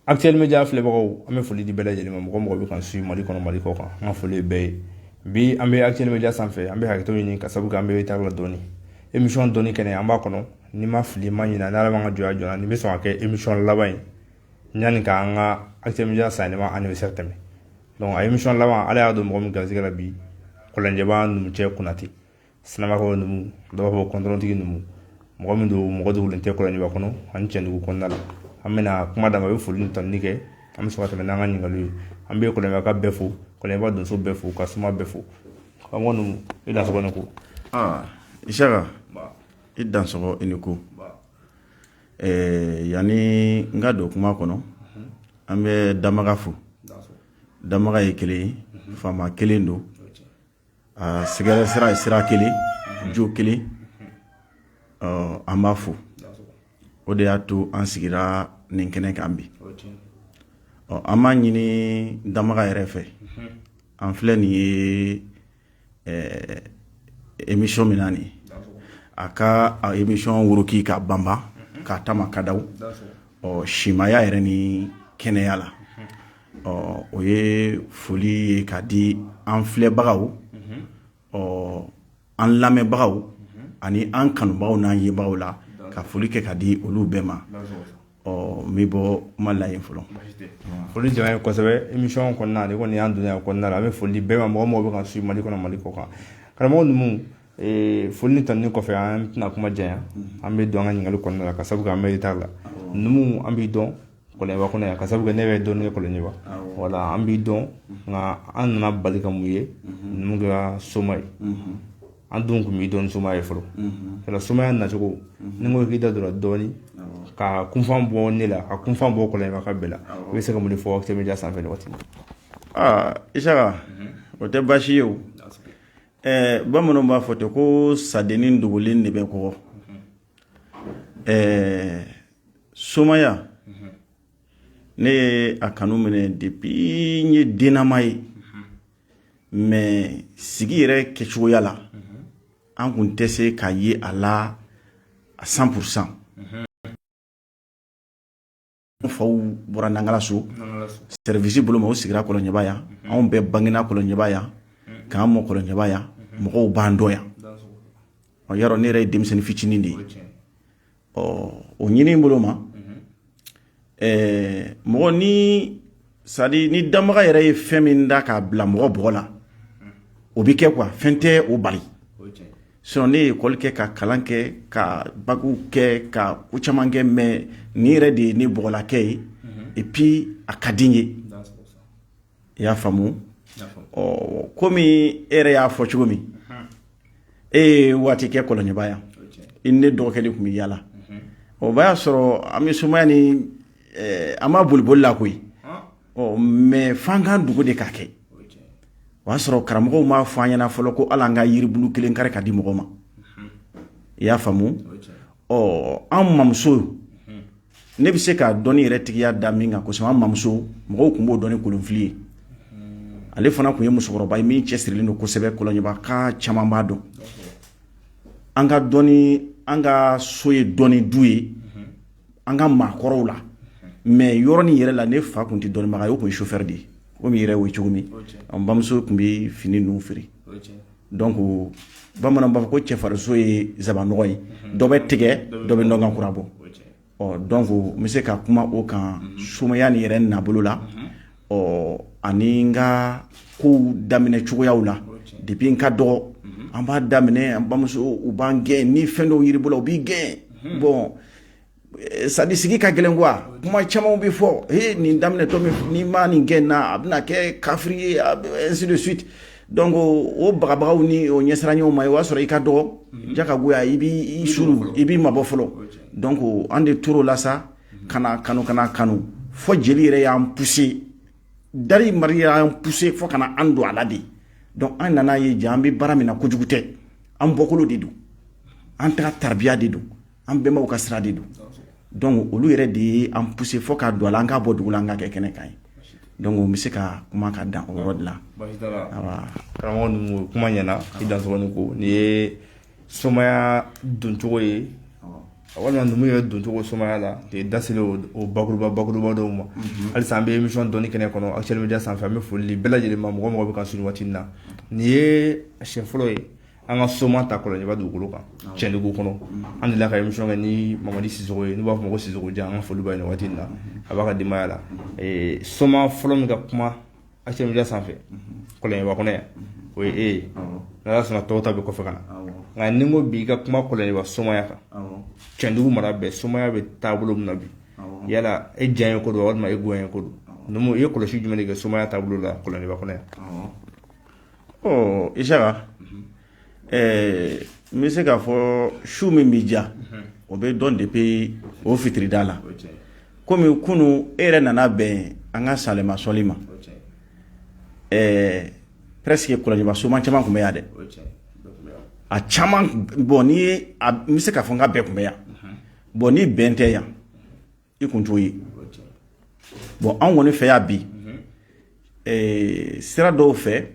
Actuel Media filɛbagaw, an bɛ foli di bɛɛ lajɛlen ma. Mɔgɔ mɔgɔ bɛ k'an suit Mali kɔnɔ, Mali kɔ kan, an ka foli ye bɛɛ ye. Bi an bɛ Actuel Media sanfɛ, an bɛ hakɛto ɲini ka sabu kɛ an bɛ retard la dɔɔni. Émission dɔɔni kɛnɛ an b'a kɔnɔ. Ni ma fili, ma ɲina, n'Ala m'an ka jɔnya joona, nin bɛ sɔn ka kɛ émission laban ye yanni k'an ka Actuel Media sanyɛlɛma anniversaire tɛmɛ. Donc a émission laban, Ala y'a don mɔgɔ min garisɛgɛ la bi, Kɔlɔnjɛba Numucɛ Konate, Sinabakaw numu, dɔw b'a fɔ kɔntɔrɔntigi numu, mɔgɔ min don, mɔgɔ dogolen tɛ Kɔlɔnjɛba kɔnɔ ani Cɛndugu kɔnɔna la. An bɛna kuma d'a ma, a bɛ foli ni tanuni kɛ, an bɛ sɔrɔ ka tɛmɛ n'an ka ɲininkaliw ye. An bɛ Kɔlɔnjɛba bɛɛ fo, Kɔlɔnjɛba donso bɛɛ fo, ka suma bɛɛ fo. Karamɔgɔ numu, i dansɔgɔ ni ko. Aa Isaka, i dansɔgɔ, i ni ko. Yanni n ka don kuma kɔnɔ, an bɛ Damaga fo. Damaga ye kelen ye, faama kelen don, a sɛgɛrɛ sira ye sira kelen, jo kelen. An b'a fo, o de y'a to an sigira nin kɛnɛ kan bi. Ɔ, an b'a ɲini Damaga yɛrɛ fɛ, an filɛ nin ye émission min na nin, a ka a émission woroki k'a banban k'a tama ka daw ɔ simaya yɛrɛ ni kɛnɛya la. Ɔ, o ye foli ye k'a di an filɛbagaw, ɔ, an lamɛnbagaw ani an kanubagaw n'an yebagaw la, ka foli kɛ ka di olu bɛɛ ma. Ɔ, n bɛ bɔ kuma la yen fɔlɔ. Foli diyara n ye kosɛbɛ. Émission kɔnɔna, ni kɔni y'an donna a kɔnɔna la, an bɛ foli di bɛɛ ma, mɔgɔ mɔgɔ bɛ k'an suit Mali kɔnɔ, Mali kɔ kan. Karamɔgɔ numu, foli ni tanuni kɔfɛ, an tɛna kuma janya, an bɛ don an ka ɲininkali kɔnɔna la ka sabu kɛ an bɛ retard la. Numu, an b'i dɔn Kɔlɔnjɛba kɔnɔ yan, ka sabu kɛ ne yɛrɛ ye dɔɔnin kɛ Kɔlɔnjɛba. Wala an b'i dɔn, nka an nana bali ka mun ye numu kɛra soma ye. An dun tun b'i dɔn ni soma ye fɔlɔ. Yala somaya nacogo, ni n ko k'i da donna dɔɔnin ka kunfan bɔ ne la, ka kunfan bɔ Kɔlɔnjɛba ka bɛɛ la, i bɛ se ka mun de fɔ Actuel Media sanfɛ nin waati? Aa Isaka, o tɛ baasi ye o. Bamananw b'a fɔ ten ko sadennin dogolen de bɛ kɔgɔ. Somaya, ne ye a kanu minɛ depuis n ye dennama ye, mais sigi yɛrɛ kɛcogoya la, an kun tɛ se ka ye a la à 100%. Faw bɔra Nangalaso service bolo ma, o sigira Kɔlɔnjɛba yan. Anw bɛɛ bangena Kɔlɔnjɛba yan, k'an mɔ Kɔlɔnjɛba yan, mɔgɔw b'an dɔn yan. Ɔ, yarɔ ne yɛrɛ ye denmisɛnnin fitinin de ye. Ɔ, o ɲini bolo ma, mɔgɔ ni c'est ni danbaga yɛrɛ ye fɛn min da k'a bila mɔgɔ bɔgɔ la, o bɛ kɛ quoi, fɛn tɛ o bali. Sinon ne ye école kɛ, ka kalan kɛ, ka bac kɛ, ka ko caman kɛ, mais nin yɛrɛ de ye ne bɔgɔlakɛ ye. Et puis a ka di n ye, i y'a faamu. Ɔ, komi e yɛrɛ y'a fɔ cogo min, e ye waati kɛ Kɔlɔnjɛba yan, i ni ne dɔgɔkɛ de tun bɛ yaala. O b'a sɔrɔ an bɛ sumaya ni an b'a boliboli la koyi. Ɔ, mais f'an k'an dogo de k'a kɛ. O y'a sɔrɔ karamɔgɔw m'a fɔ an ɲɛna fɔlɔ ko hali an ka yiribulu kelen kari ka di mɔgɔ ma, i y'a faamu. Ɔ, an mamuso, ne bɛ se ka dɔnni yɛrɛ tigiya da min kan kosɛbɛ, an mamuso, mɔgɔw tun b'o dɔn ni kolonfili ye. Ale fana tun ye musokɔrɔba ye min cɛsirilen don kosɛbɛ, Kɔlɔnjɛba ka caman b'a dɔn. An ka dɔnni, an ka so ye dɔnni du ye an ka maakɔrɔw la, mais yɔrɔnin yɛrɛ la, ne fa tun tɛ dɔnnibaga ye, o tun ye chauffeur de ye, komi i yɛrɛ y'o ye cogo min. An bamuso tun bɛ fini ninnu feere. Donc bamananw b'a fɔ ko cɛfarinso ye zabanɔgɔ ye, dɔ bɛ tigɛ, dɔ bɛ nɔgɔ kura bɔ. Ɔ, donc n bɛ se ka kuma o kan somaya nin yɛrɛ nabolo la, ɔ, ani n ka kow daminɛ cogoyaw la. Depuis n ka dɔgɔ, an b'a daminɛ, an bamuso u b'an gɛn ni fɛn dɔw yiri bolo, u b'i gɛn. Bon, c'est à dire sigi ka gɛlɛn quoi, kuma camanw bɛ fɔ he nin daminɛtɔ min, n'i ma nin gɛn na, a bɛna kɛ kafiri ye, ainsi de suite. Donc o bagabagaw ni o ɲɛsiranɲɛw ma, o y'a sɔrɔ i ka dɔgɔ jakagoya, i b'i suru, i b'i mabɔ fɔlɔ. Donc an de tor'o la sa, ka na kanu, ka na kanu, fɔ jeli yɛrɛ y'an pousser, dari mari y'an pousser fo ka na an don a la de. Donc an nana ye ja an bɛ baara min na, kojugu tɛ, an bɔkolo de don, an taga tarbiya de don, an bɛnbaw ka sira de don. Donc olu yɛrɛ de ye an pousser fo k'a don a la, an k'a bɔ dugu la, an k'a kɛ kɛnɛ kan ye. Donc n bɛ se ka kuma ka dan o yɔrɔ de la. Karamɔgɔ ninnu, kuma ɲɛna, i dansɔgɔ ni ko. Nin ye somaya doncogo ye. Walima numu yɛrɛ doncogo somaya la k'i da selen o bakuruba bakuruba dɔw ma. Halisa an bɛ émission dɔnni kɛnɛ kɔnɔ Actuel Media sanfɛ. An bɛ foli di bɛɛ lajɛlen ma, mɔgɔ mɔgɔ bɛ k'an suivre waati in na. Nin ye siɲɛ fɔlɔ ye an ka soma ta Kɔlɔnjɛba dugukolo kan, Cɛndugu kɔnɔ. An delila ka émission kɛ ni Mamadi Sisoko ye, n'u b'a fɔ ma ko Sisoko Jan. An ka foli b'a ye nin waati in na, a b'a ka denbaya la. Soma fɔlɔ min ka kuma Actuel Media sanfɛ Kɔlɔnjɛba kɔnɔ yan, o ye e ye. N'Ala sɔnna, tɔw ta bɛ kɔfɛ ka na. Nka ni n ko bi i ka kuma Kɔlɔnjɛba somaya kan, Cɛndugu mara bɛɛ, somaya bɛ taabolo min na bi, yala e diya ye ko don walima e goya ye ko don? Numu, i ye kɔlɔsi jumɛn de kɛ somaya taabolo la Kɔlɔnjɛba kɔnɔ yan? Ɔ Isaka, n bɛ se k'a fɔ su min bɛ diya, o bɛ dɔn depuis o fitirida la. Komi kunun e yɛrɛ nana bɛn an ka salema sɔli ma, presque Kɔlɔnjɛba soma caman tun bɛ yan dɛ, a caman. Bon, ni ye n bɛ se k'a fɔ n ka bɛɛ tun bɛ yan. Bon, ni bɛn tɛ yan, i kun t'o ye. Bon, anw kɔni fɛ yan bi, sira dɔw fɛ,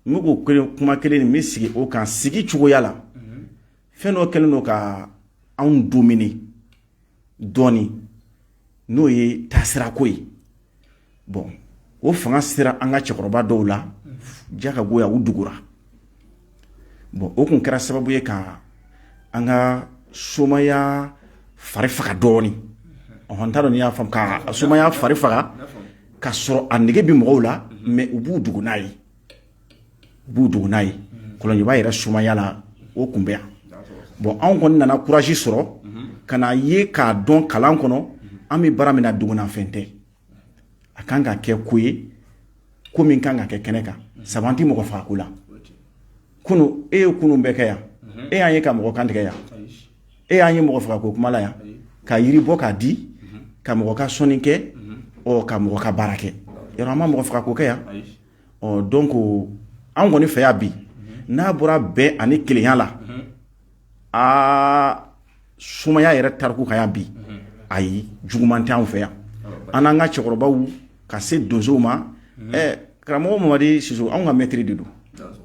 n bɛ k'o kuma kelen nin bɛ sigi o kan sigi cogoya la. Fɛn dɔ kɛlen don ka anw dominer dɔɔni, n'o ye taasirako ye. Bon, o fanga sera an ka cɛkɔrɔba dɔw la ja ka goya, u dugura. Bon, o kun kɛra sababu ye ka an ka somaya fari faga dɔɔni. Ɔhɔn, n t'a dɔn n'i y'a faamu, ka somaya fari faga ka sɔrɔ a nege bɛ mɔgɔw la, mais u b'u dogo n'a ye, u b'u dogo n'a ye. Kɔlɔnjɛba yɛrɛ somaya la, o kun bɛ yan. Bon, anw kɔni nana courage sɔrɔ ka na ye k'a dɔn kalan kɔnɔ, an bɛ baara min na, dogonnafɛn tɛ. A kan ka kɛ ko ye, ko min kan ka kɛ kɛnɛ kan. Sabu an tɛ mɔgɔ faga ko la. Kunu e ye kunun bɛɛ kɛ yan, e y'an ye ka mɔgɔ kan tigɛ yan? E y'an ye mɔgɔ faga ko kuma la yan? Ka yiri bɔ k'a di, ka mɔgɔ ka sɔnni kɛ, ɔ ka mɔgɔ ka baara kɛ, yɔrɔ an ma mɔgɔ faga ko kɛ yan. Ɔ donc, an kɔni fɛ yan bi, n'a bɔra bɛn ani kelenya la, aa, sumaya yɛrɛ tariku ka yan bi, ayi, juguman tɛ anw fɛ yan. An n'an ka cɛkɔrɔbaw ka se donsow ma. Ɛ, karamɔgɔ Mamadi Siso, anw ka maître de don.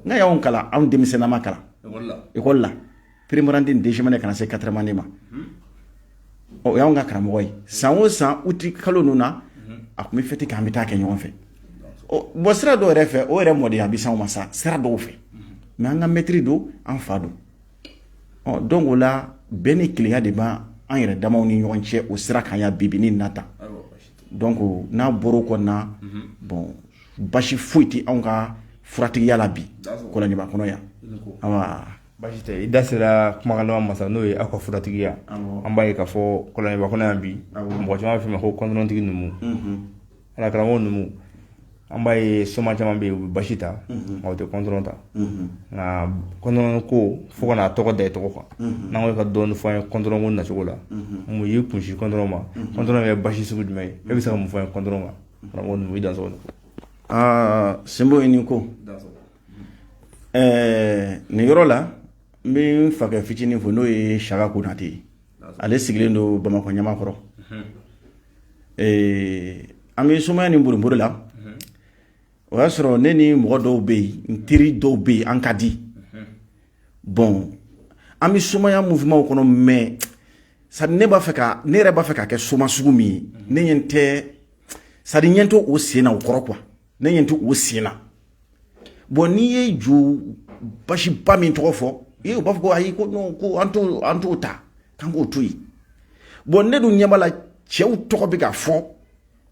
N'a y'anw kalan, anw denmisɛnnama kalan école la, première année, deuxième année, ka na se quatrième année ma. Ɔ, o y'anw ka karamɔgɔ ye. San o san, uti kalo ninnu na, a tun bɛ fête kɛ, an bɛ taa kɛ ɲɔgɔn fɛ. Ɔ bon, sira dɔw yɛrɛ fɛ, o yɛrɛ mɔdenya bɛ s'anw ma sa sira dɔw fɛ, mais an ka maître don, an fa don. Ɔ donc, o la, bɛn ni kelenya de b'an an yɛrɛ damaw ni ɲɔgɔn cɛ o sira kan yan bi bi ni na tan. Donc n'a bɔra o kɔnɔna, bon, basi foyi tɛ anw ka furatigiya la bi Kɔlɔnjɛba kɔnɔ yan, awa. Basi tɛ. I da sera kumakan laban ma sa, n'o ye aw ka furatigiya. An b'a ye k'a fɔ Kɔlɔnjɛba kɔnɔ yan bi, mɔgɔ caman b'a fɔ ma ko kɔntɔntigi numu, ala karamɔgɔ numu. An b'a ye soma caman bɛ yen, u bɛ basi ta, nka u tɛ kɔntɔn ta. Nka kɔntɔn ko, fo ka n'a tɔgɔ da i tɔgɔ kan, n'an ko ka dɔɔnin fɔ an ye kɔntɔn ko nacogo la, mun y'i kunsi kɔntɔn ma? Kɔntɔn ye basi sugu jumɛn ye? E bɛ se ka mun fɔ an ye kɔntɔn kan, karamɔgɔ numu? I danso. Aa, Sinbo, i ni ko. Ɛɛ, nin yɔrɔ la, n bɛ n fakɛ fitinin fo, n'o ye Saka Konate ye. Ale sigilen don Bamakɔ Ɲamakɔrɔ. An bɛ sumaya ni borinbori la. O y'a sɔrɔ ne ni mɔgɔ dɔw bɛ yen, n teri dɔw bɛ yen, an ka di. Bon, an bɛ sumaya mouvement kɔnɔ, mais c'est ne b'a fɛ ka, ne yɛrɛ b'a fɛ ka kɛ soma sugu min ye, ne ɲɛ tɛ, c'est à dire ɲɛ t'o sen na o kɔrɔ quoi, ne ɲɛ t'o sen na. Bon, n'i ye jo basiba min tɔgɔ fɔ, e u b'a fɔ ko ayi, ko non, ko an t'o ta, k'an k'o to yen. Bon, ne dun ɲɛ b'a la, cɛw tɔgɔ bɛ ka fɔ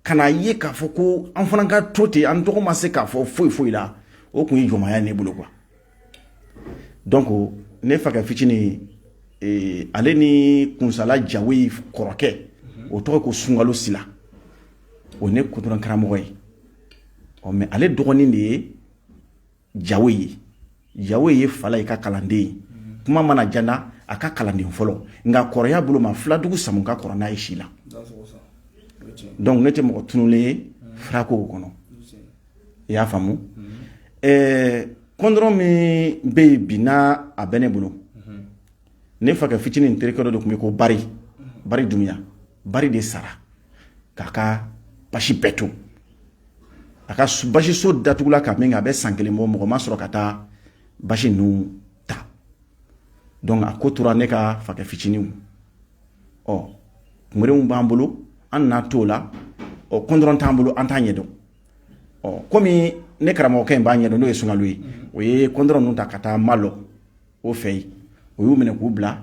ka n'a ye k'a fɔ ko an fana ka to ten, an tɔgɔ ma se k'a fɔ foyi foyi la. O kun ye jɔnmaya ne bolo quoi. Donc ne fakɛ fitinin, ale ni Kunsala Jawe kɔrɔkɛ, o tɔgɔ ko Sunkalo Sila, o ne kotɔrɔn karamɔgɔ ye. Ɔ, mais ale dɔgɔnin de ye Jawe ye. Jawe ye Fala ye ka kalanden ye. Kuma mana jana, a ka kalanden fɔlɔ, nka kɔrɔya bolo ma, Filadugu Samu ka kɔrɔ n'a ye si la. Donc ne tɛ mɔgɔ tununnen ye furakow kɔnɔ, i y'a faamu. Kɔndɔrɔn min bɛ yen bi, n'a a bɛ ne bolo, ne fakɛ fitinin terikɛ dɔ de tun bɛ ko Bari, Bari Dumiya. Bari de sara k'a ka basi bɛɛ to. A ka basiso datugula ka min kɛ, a bɛ san kelen bɔ, mɔgɔ ma sɔrɔ ka taa basi ninnu ta. Donc a ko tora ne ka fakɛ fitininw. Ɔ kunberenw b'an bolo, an nana t'o la. Ɔ kɔndɔrɔn t'an bolo, an t'a ɲɛdɔn. Ɔ komi ne karamɔgɔkɛ in b'a ɲɛdɔn, n'o ye Sunkalo ye, o ye kɔndɔrɔn ninnu ta ka taa Malɔ o fɛ yen. O y'u minɛ k'u bila,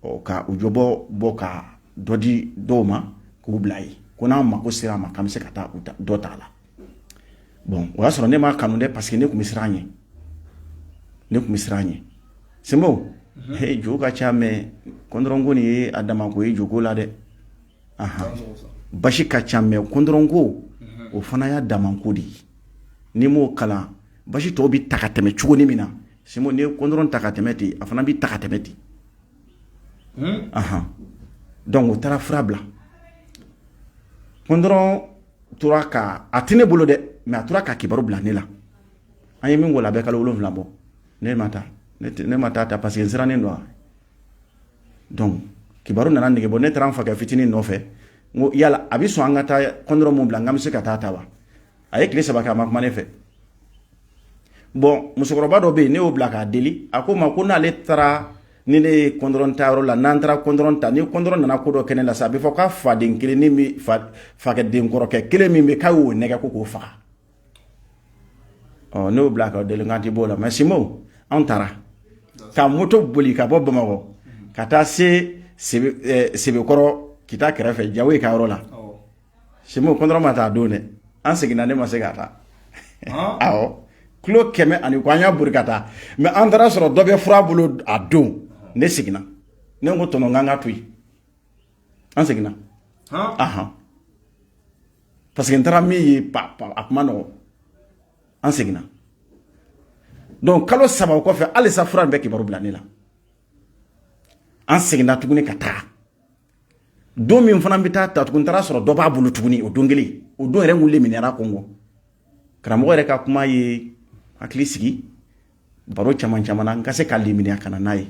ɔ ka u jɔbɔ bɔ ka dɔ di dɔw ma k'u bila yen, ko n'an mako sera a ma, k'an bɛ se ka taa dɔ ta a la. Bon, o y'a sɔrɔ ne m'a kanu dɛ, parce que ne tun bɛ siran a ɲɛ, ne tun bɛ siran a ɲɛ. Sinbo, he, jo ka ca, mais kɔndɔrɔnko nin ye a damako ye joko la dɛ. Basi ka ca, mais kɔndɔrɔnko o fana y'a damako de ye. N'i m'o kalan, basi tɔw bɛ ta ka tɛmɛ cogo min na, Sinbo, n'i ye kɔndɔrɔn ta ka tɛmɛ ten, a fana bɛ ta ka tɛmɛ ten. Donc o taara fura bila. Kɔndɔrɔn tora ka, a tɛ ne bolo dɛ, mais a tora ka kibaru bila ne la. An ye min k'o la, a bɛ kalo 7 bɔ. Ne ma taa, ne ma taa ta, parce que n sirannen don. Donc kibaru nana nege bɔ. Ne taara n fakɛ fitinin nɔfɛ, n ko yala a bɛ sɔn an ka taa kɔndɔrɔn mun bila, n k'an bɛ se ka taa ta wa? A ye tile 3 kɛ, a ma kuma ne fɛ. Bon, musokɔrɔba dɔ bɛ yen, ne y'o bila k'a deli. A ko ma ko n'ale taara ni ne ye kɔndɔrɔn ta yɔrɔ la, n'an taara kɔndɔrɔn ta, ni kɔndɔrɔn nana ko dɔ kɛ ne la sa, a bɛ fɔ k'a faden kelen ni min fakɛ den kɔrɔkɛ kelen min bɛ, k'a y'o nɛgɛ ko k'o faga. Ɔ ne y'o bila ka deli, k'an tɛ b'o la. Mais Sinbo, anw taara ka moto boli ka bɔ Bamakɔ ka taa se Sebekɔrɔ Kita kɛrɛfɛ, Jawo ka yɔrɔ la. Sinbo, kɔndɔrɔn ma taa don dɛ. An seginna, ne ma se ka taa. Awɔ, kilo 100 ani kɔ, an y'a bori ka taa, mais an taara sɔrɔ dɔ bɛ fura bolo a don. Ne seginna, ne ko tɔnɔ k'an ka to yen. An seginna, ahan, parce que n taara min ye pa pa, a kuma nɔgɔ. An seginna. Donc kalo 3 o kɔfɛ, halisa fura in bɛ kibaru bila ne la. An seginna tuguni ka taa. Don min fana bɛ taa ta tuguni, n taara sɔrɔ dɔ b'a bolo tuguni o don kelen. O don yɛrɛ n minɛra kɔngɔ. Karamɔgɔ yɛrɛ ka kuma ye hakili sigi, baro caman caman na, n ka se ka limaniya ka na n'a ye,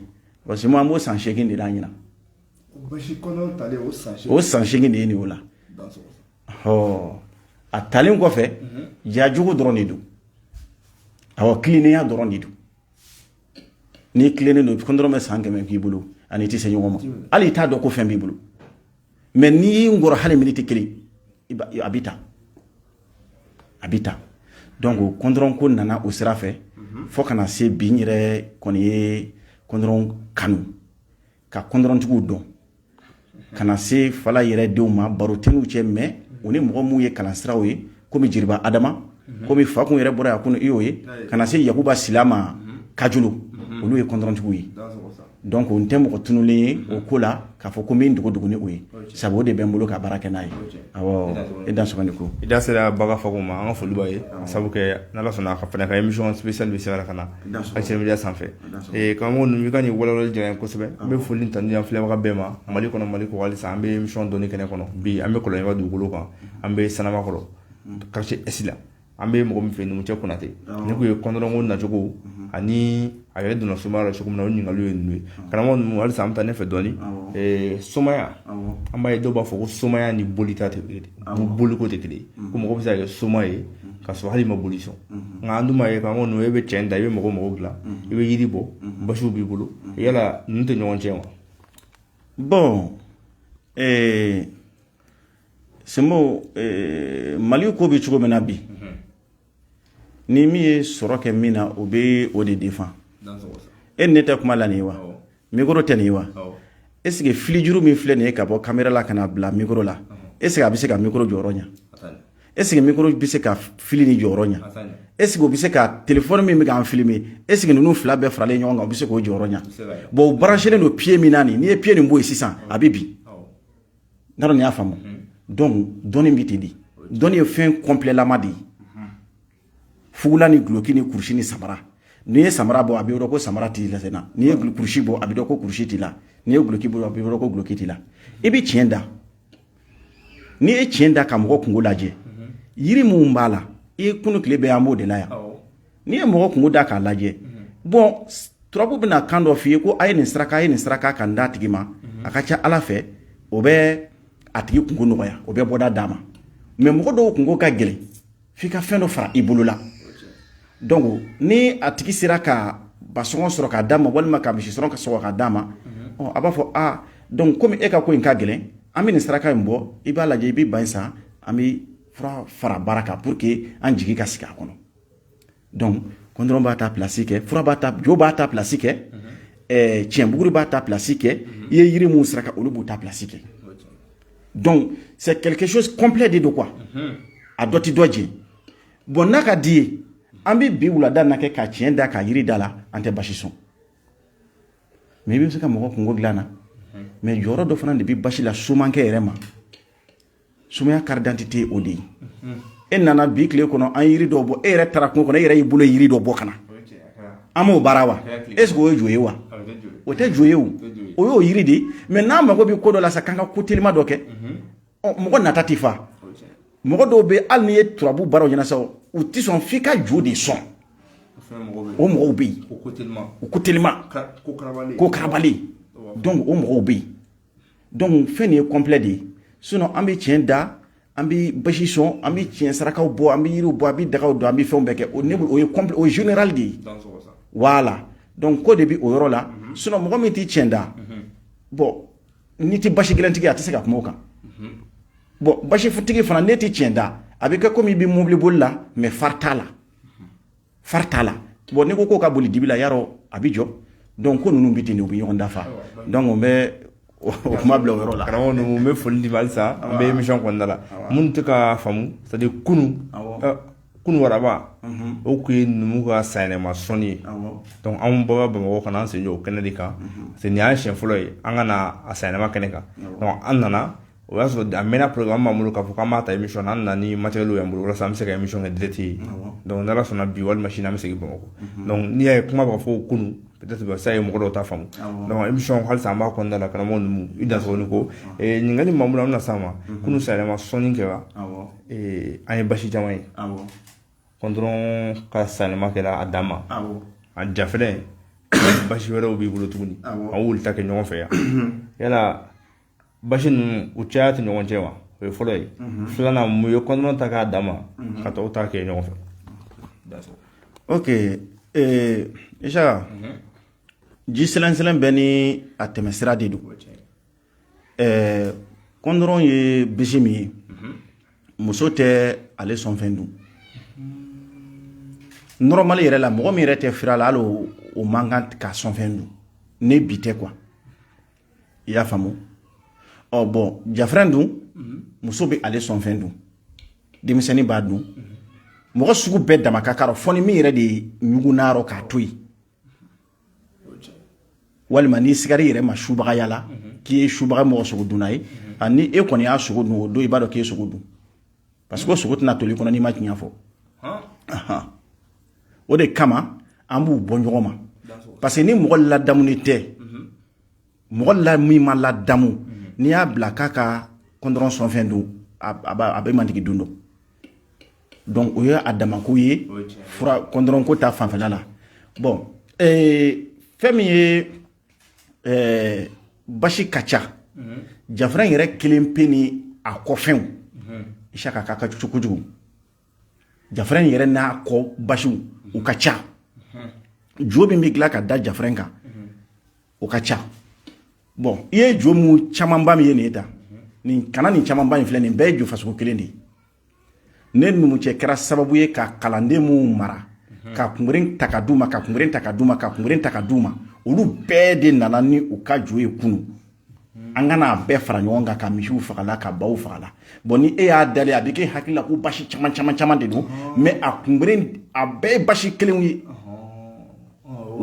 parce que an b'o san 8 de la ɲinan. O san 8 de ye nin o la. Ɔ a talen kɔfɛ, jajugu dɔrɔn de don. Awɔ, tilennenya dɔrɔn de don. N'i tilennen don, kɔndɔrɔn bɛ san 100 k'i bolo, ani i tɛ se ɲɔgɔn ma, hali i t'a dɔn ko fɛn b'i bolo. Mais n'i y'i ngɔrɔ hali miniti kelen, a bɛ ta, a bɛ ta. Donc kɔndɔrɔn ko nana o sira fɛ fo ka na se bi. N yɛrɛ kɔni ye kɔndɔrɔn kanu, ka kɔndɔrɔntigiw dɔn, ka na se fala yɛrɛ denw ma. Baro tɛ n'u cɛ, mais u ni mɔgɔ mun ye kalansiraw ye, komi Jeliba Adama, komi Fakun yɛrɛ bɔra yan kunun, i y'o ye, ka na se Yakuba Sila ma Kajolo, olu ye kɔndɔrɔntigiw ye. Donc n tɛ mɔgɔ tunulen ye o ko la k'a fɔ ko n bɛ n dogo dogo ni o ye, sabu o de bɛ n bolo ka baara kɛ n'a ye. Awɔ, e dansɔgɔ ni ko. I da sera baga fago ma, an ka foli b'a ye, sabu kɛ n'Ala sɔnna a ka fana ka émission spéciale bɛ se ka na Actuel Media sanfɛ. Karamɔgɔ ninnu, i ka nin walawalali diyara n ye kosɛbɛ. N bɛ foli ni tanu di an filɛbaga bɛɛ ma Mali kɔnɔ, Mali kɔ. Halisa an bɛ émission dɔnni kɛnɛ kɔnɔ. Bi an bɛ Kɔlɔnjɛba dugukolo kan, an bɛ Sanamakɔrɔ, quartier Est la. An bɛ mɔgɔ min fɛ, Numucɛ Konate. Ne kun ye kɔndɔrɔnko nacogo ani a yɛrɛ donna somaya la cogo min na, o ɲininkaliw ye ninnu ye. Karamɔgɔ ninnu, halisa an bɛ taa ne fɛ dɔɔni. Somaya, an b'a ye dɔw b'a fɔ ko somaya ni bolita tɛ, boliko tɛ kelen ye, ko mɔgɔ bɛ se ka kɛ soma ye ka sɔrɔ hali ma boli sɔn. Nka an dun b'a ye, karamɔgɔ ninnu, e bɛ cɛn da, i bɛ mɔgɔ mɔgɔ dilan, i bɛ yiri bɔ, basiw b'i bolo. Yala ninnu tɛ ɲɔgɔn cɛ wa? Bon, Sinbo, Mali ko bɛ cogo min na bi, ni min ye sɔrɔ kɛ min na, o bɛ o de défend. E ni ne tɛ kuma la nin ye wa? Micro tɛ nin ye wa? Est ce que filijuru min filɛ nin ye ka bɔ caméra la ka na bila micro la, est ce que a bɛ se ka micro jɔyɔrɔ ɲɛ? Est ce que micro bɛ se ka fili ni jɔyɔrɔ ɲɛ? Est ce que o bɛ se ka téléphone min bɛ k'an filmer, est ce que ninnu fila bɛɛ faralen ɲɔgɔn kan, o bɛ se k'o jɔyɔrɔ ɲɛ? Bon, o branché don pied min na nin, n'i ye pied nin bɔ yen sisan, a bɛ bin. N t'a dɔn nin y'a faamu. Donc dɔnni bɛ ten de. Dɔnni ye fɛn complet lama de ye. Fugula ni guloki ni kurusi ni samara, n'i ye samara bɔ, a bɛ dɔn ko samara t'i la senna. N'i ye kurusi bɔ, a bɛ dɔn ko kurusi t'i la. N'i ye guloki bɔ, a bɛ dɔn ko guloki t'i la. I bɛ tiɲɛ da. N'i ye tiɲɛ da ka mɔgɔ kungo lajɛ, yiri mun b'a la, i ye kunu tile bɛɛ an b'o de la yan. N'i ye mɔgɔ kungo da k'a lajɛ, bon, turabu bɛna kan dɔ f'i ye ko a ye nin saraka, a ye nin saraka ka n d'a tigi ma, a ka ca Ala fɛ, o bɛ a tigi kungo nɔgɔya, o bɛ bɔda d'a ma. Mais mɔgɔ dɔw kungo ka gɛlɛn, f'i ka fɛn dɔ fara i bolo la. Donc ni a tigi sera ka basɔngɔ sɔrɔ k'a d'a ma, walima ka misi sɔrɔ ka sɔgɔ k'a d'a ma, ɔ a b'a fɔ a Donc komi e ka ko in ka gɛlɛn, an bɛ nin saraka in bɔ, i b'a lajɛ, i bɛ ba in san, an bɛ fura fara baara kan pour que an jigi ka sigi a kɔnɔ. Donc kɔndɔrɔn b'a ta place kɛ, fura b'a ta, jo b'a ta place kɛ, tiɲɛbuguri b'a ta place kɛ, i ye yiri mun saraka, olu b'u ta place kɛ. Donc c'est quelque chose complet de don quoi, a dɔ ti dɔ jɛ. Bon, n'a ka di ye, an bɛ bi wulada na kɛ ka tiɲɛ da ka yiri da la, an tɛ basi sɔn, mais i bɛ se ka mɔgɔ kungo dilan na. Mais jɔyɔrɔ dɔ fana de bɛ basi la somankɛ yɛrɛ ma. Sumaya carte d'identité o de ye. E nana bi tile kɔnɔ, an yiri dɔw bɔ, e yɛrɛ taara kungo kɔnɔ, e yɛrɛ y'i bolo yiri dɔ bɔ ka na, an m'o baara wa? Est ce que o ye jo ye wa? O tɛ jo ye. O o y'o yiri de ye. Mais n'a mago bɛ ko dɔ la sa, k'an ka ko telima dɔ kɛ, ɔ mɔgɔ nata tɛ fa. Mɔgɔ dɔw bɛ, hali n'i ye turabu baaraw ɲɛna sa, u tɛ sɔn f'i ka jo de sɔn. O mɔgɔw bɛ yen, o ko telima, ko karabalen. Donc o mɔgɔw bɛ yen. Donc fɛn nin ye complet de ye. Sinon an bɛ tiɲɛ da, an bɛ basi sɔn, an bɛ tiɲɛ sarakaw bɔ, an bɛ yiriw bɔ, an bɛ dagaw don, an bɛ fɛnw bɛɛ kɛ. O ne o ye complet, o ye général de ye. Voilà, donc ko de bɛ o yɔrɔ la. Sinon mɔgɔ min tɛ tiɲɛ da, bon, n'i tɛ basi gɛlɛntigi, a tɛ se ka kuma o kan. Bon, basitigi fana, ne tɛ tiɲɛ da, a bɛ kɛ komi i bɛ mobili boli la, mais phare t'a la, phare t'a la. Bon, n'i ko k'o ka boli dibi la, yarɔ a bɛ jɔ. Donc ko ninnu bɛ ten de, u bɛ ɲɔgɔn dafa. Donc n bɛ o kuma bila o yɔrɔ la. Karamɔgɔ ninnu, n bɛ foli di ma halisa. An bɛ émission kɔnɔna la, minnu tɛ ka faamu, c'est à dire kunu waraba, o kun ye numu ka sanyɛlɛma sɔnni ye. Donc anw bɔra Bamakɔ ka na an sen jɔ o kɛnɛ de kan, parce que nin y'an siɲɛ fɔlɔ ye an ka na a sanyɛlɛma kɛnɛ kan. Donc an nana, o y'a sɔrɔ a mɛnna, programme b'an bolo k'a fɔ k'an b'a ta émission na. An nana ni matériel y'an bolo walasa an bɛ se ka émission kɛ direct ye. Donc n'Ala sɔnna, bi walima sini, an bɛ segin Bamakɔ. Donc n'i y'a ye kuma bɛ ka fɔ kunu, peut-être ça ye mɔgɔ dɔw t'a faamu. Donc émission halisa an b'a kɔnɔna la. Karamɔgɔ numu, i dansɔgɔ ni ko ɲininkali min b'an bolo, an bɛna s'a ma. Kunu sanyɛlɛma sɔnni kɛra, an ye basi caman ye. Kɔndɔrɔn ka sanyɛlɛma kɛra a dan ma, a jafɛlɛ, basi wɛrɛw b'i bolo tuguni, an y'olu ta kɛ ɲɔgɔn fɛ yan. Yala basi ninnu, u caya tɛ ɲɔgɔn cɛ wa? O ye fɔlɔ ye. Filanan, mun ye kɔndɔrɔn ta k'a dan ma, ka tɔw ta kɛ ɲɔgɔn fɛ? Ok, Isaka, ji sɛlɛn bɛɛ ni a tɛmɛsira de don. Kɔndɔrɔn ye bisi min ye, muso tɛ ale sɔnfɛn dun normal yɛrɛ la. Mɔgɔ min yɛrɛ tɛ fira la, hali o man kan ka sɔnfɛn dun ne bi tɛ quoi, i y'a faamu? Ɔ bon, jafrɛn dun, muso bɛ ale sɔnfɛn dun, denmisɛnnin b'a dun, mɔgɔ sugu bɛɛ dama ka kan fɔ ni min yɛrɛ de ye ɲugunna rɔ k'a to yen, walima n'i sigara i yɛrɛ ma subagaya la k'i ye subaga mɔgɔ sogo dunna ye. Ni e kɔni y'a sogo dun o don, i b'a dɔn k'i ye sogo dun, parce que sogo tɛna toli kɔnɔ n'i ma tiɲɛ fɔ. O de kama an b'u bɔ ɲɔgɔn ma, parce que ni mɔgɔ ladamuni tɛ, mɔgɔ la min ma ladamu, n'i y'a bila k'a ka kɔndɔrɔn sɔnfɛn dun, a bɛ mantigi dun dɔn. Donc o ye a damako ye fura kɔndɔrɔn ko ta fanfɛla la. Bon, fɛn min ye basi ka ca, jafran yɛrɛ kelen pe ni a kɔfɛnw, Isaka, ka ka kojugu. Jafran yɛrɛ n'a kɔ basiw, u ka ca. Jo min bɛ dilan ka da jafran kan, o ka ca. Bon, i ye jo mun camanba min ye nin ye tan, nin kana nin camanba in filɛ, nin bɛɛ ye jo fasugu kelen de ye. Ne numucɛ kɛra sababu ye ka kalanden minnu mara, ka kunberen ta ka d'u ma, ka kunberen ta ka d'u ma, ka kunberen ta ka d'u ma, olu bɛɛ de nana ni u ka jo ye kunu. An ka n'a bɛɛ fara ɲɔgɔn kan ka misiw fagala, ka baw fagala. Bon, ni e y'a dalen, a bɛ k'e hakili la ko basi caman caman caman de don, mais a kunberen, a bɛɛ ye basi kelenw ye.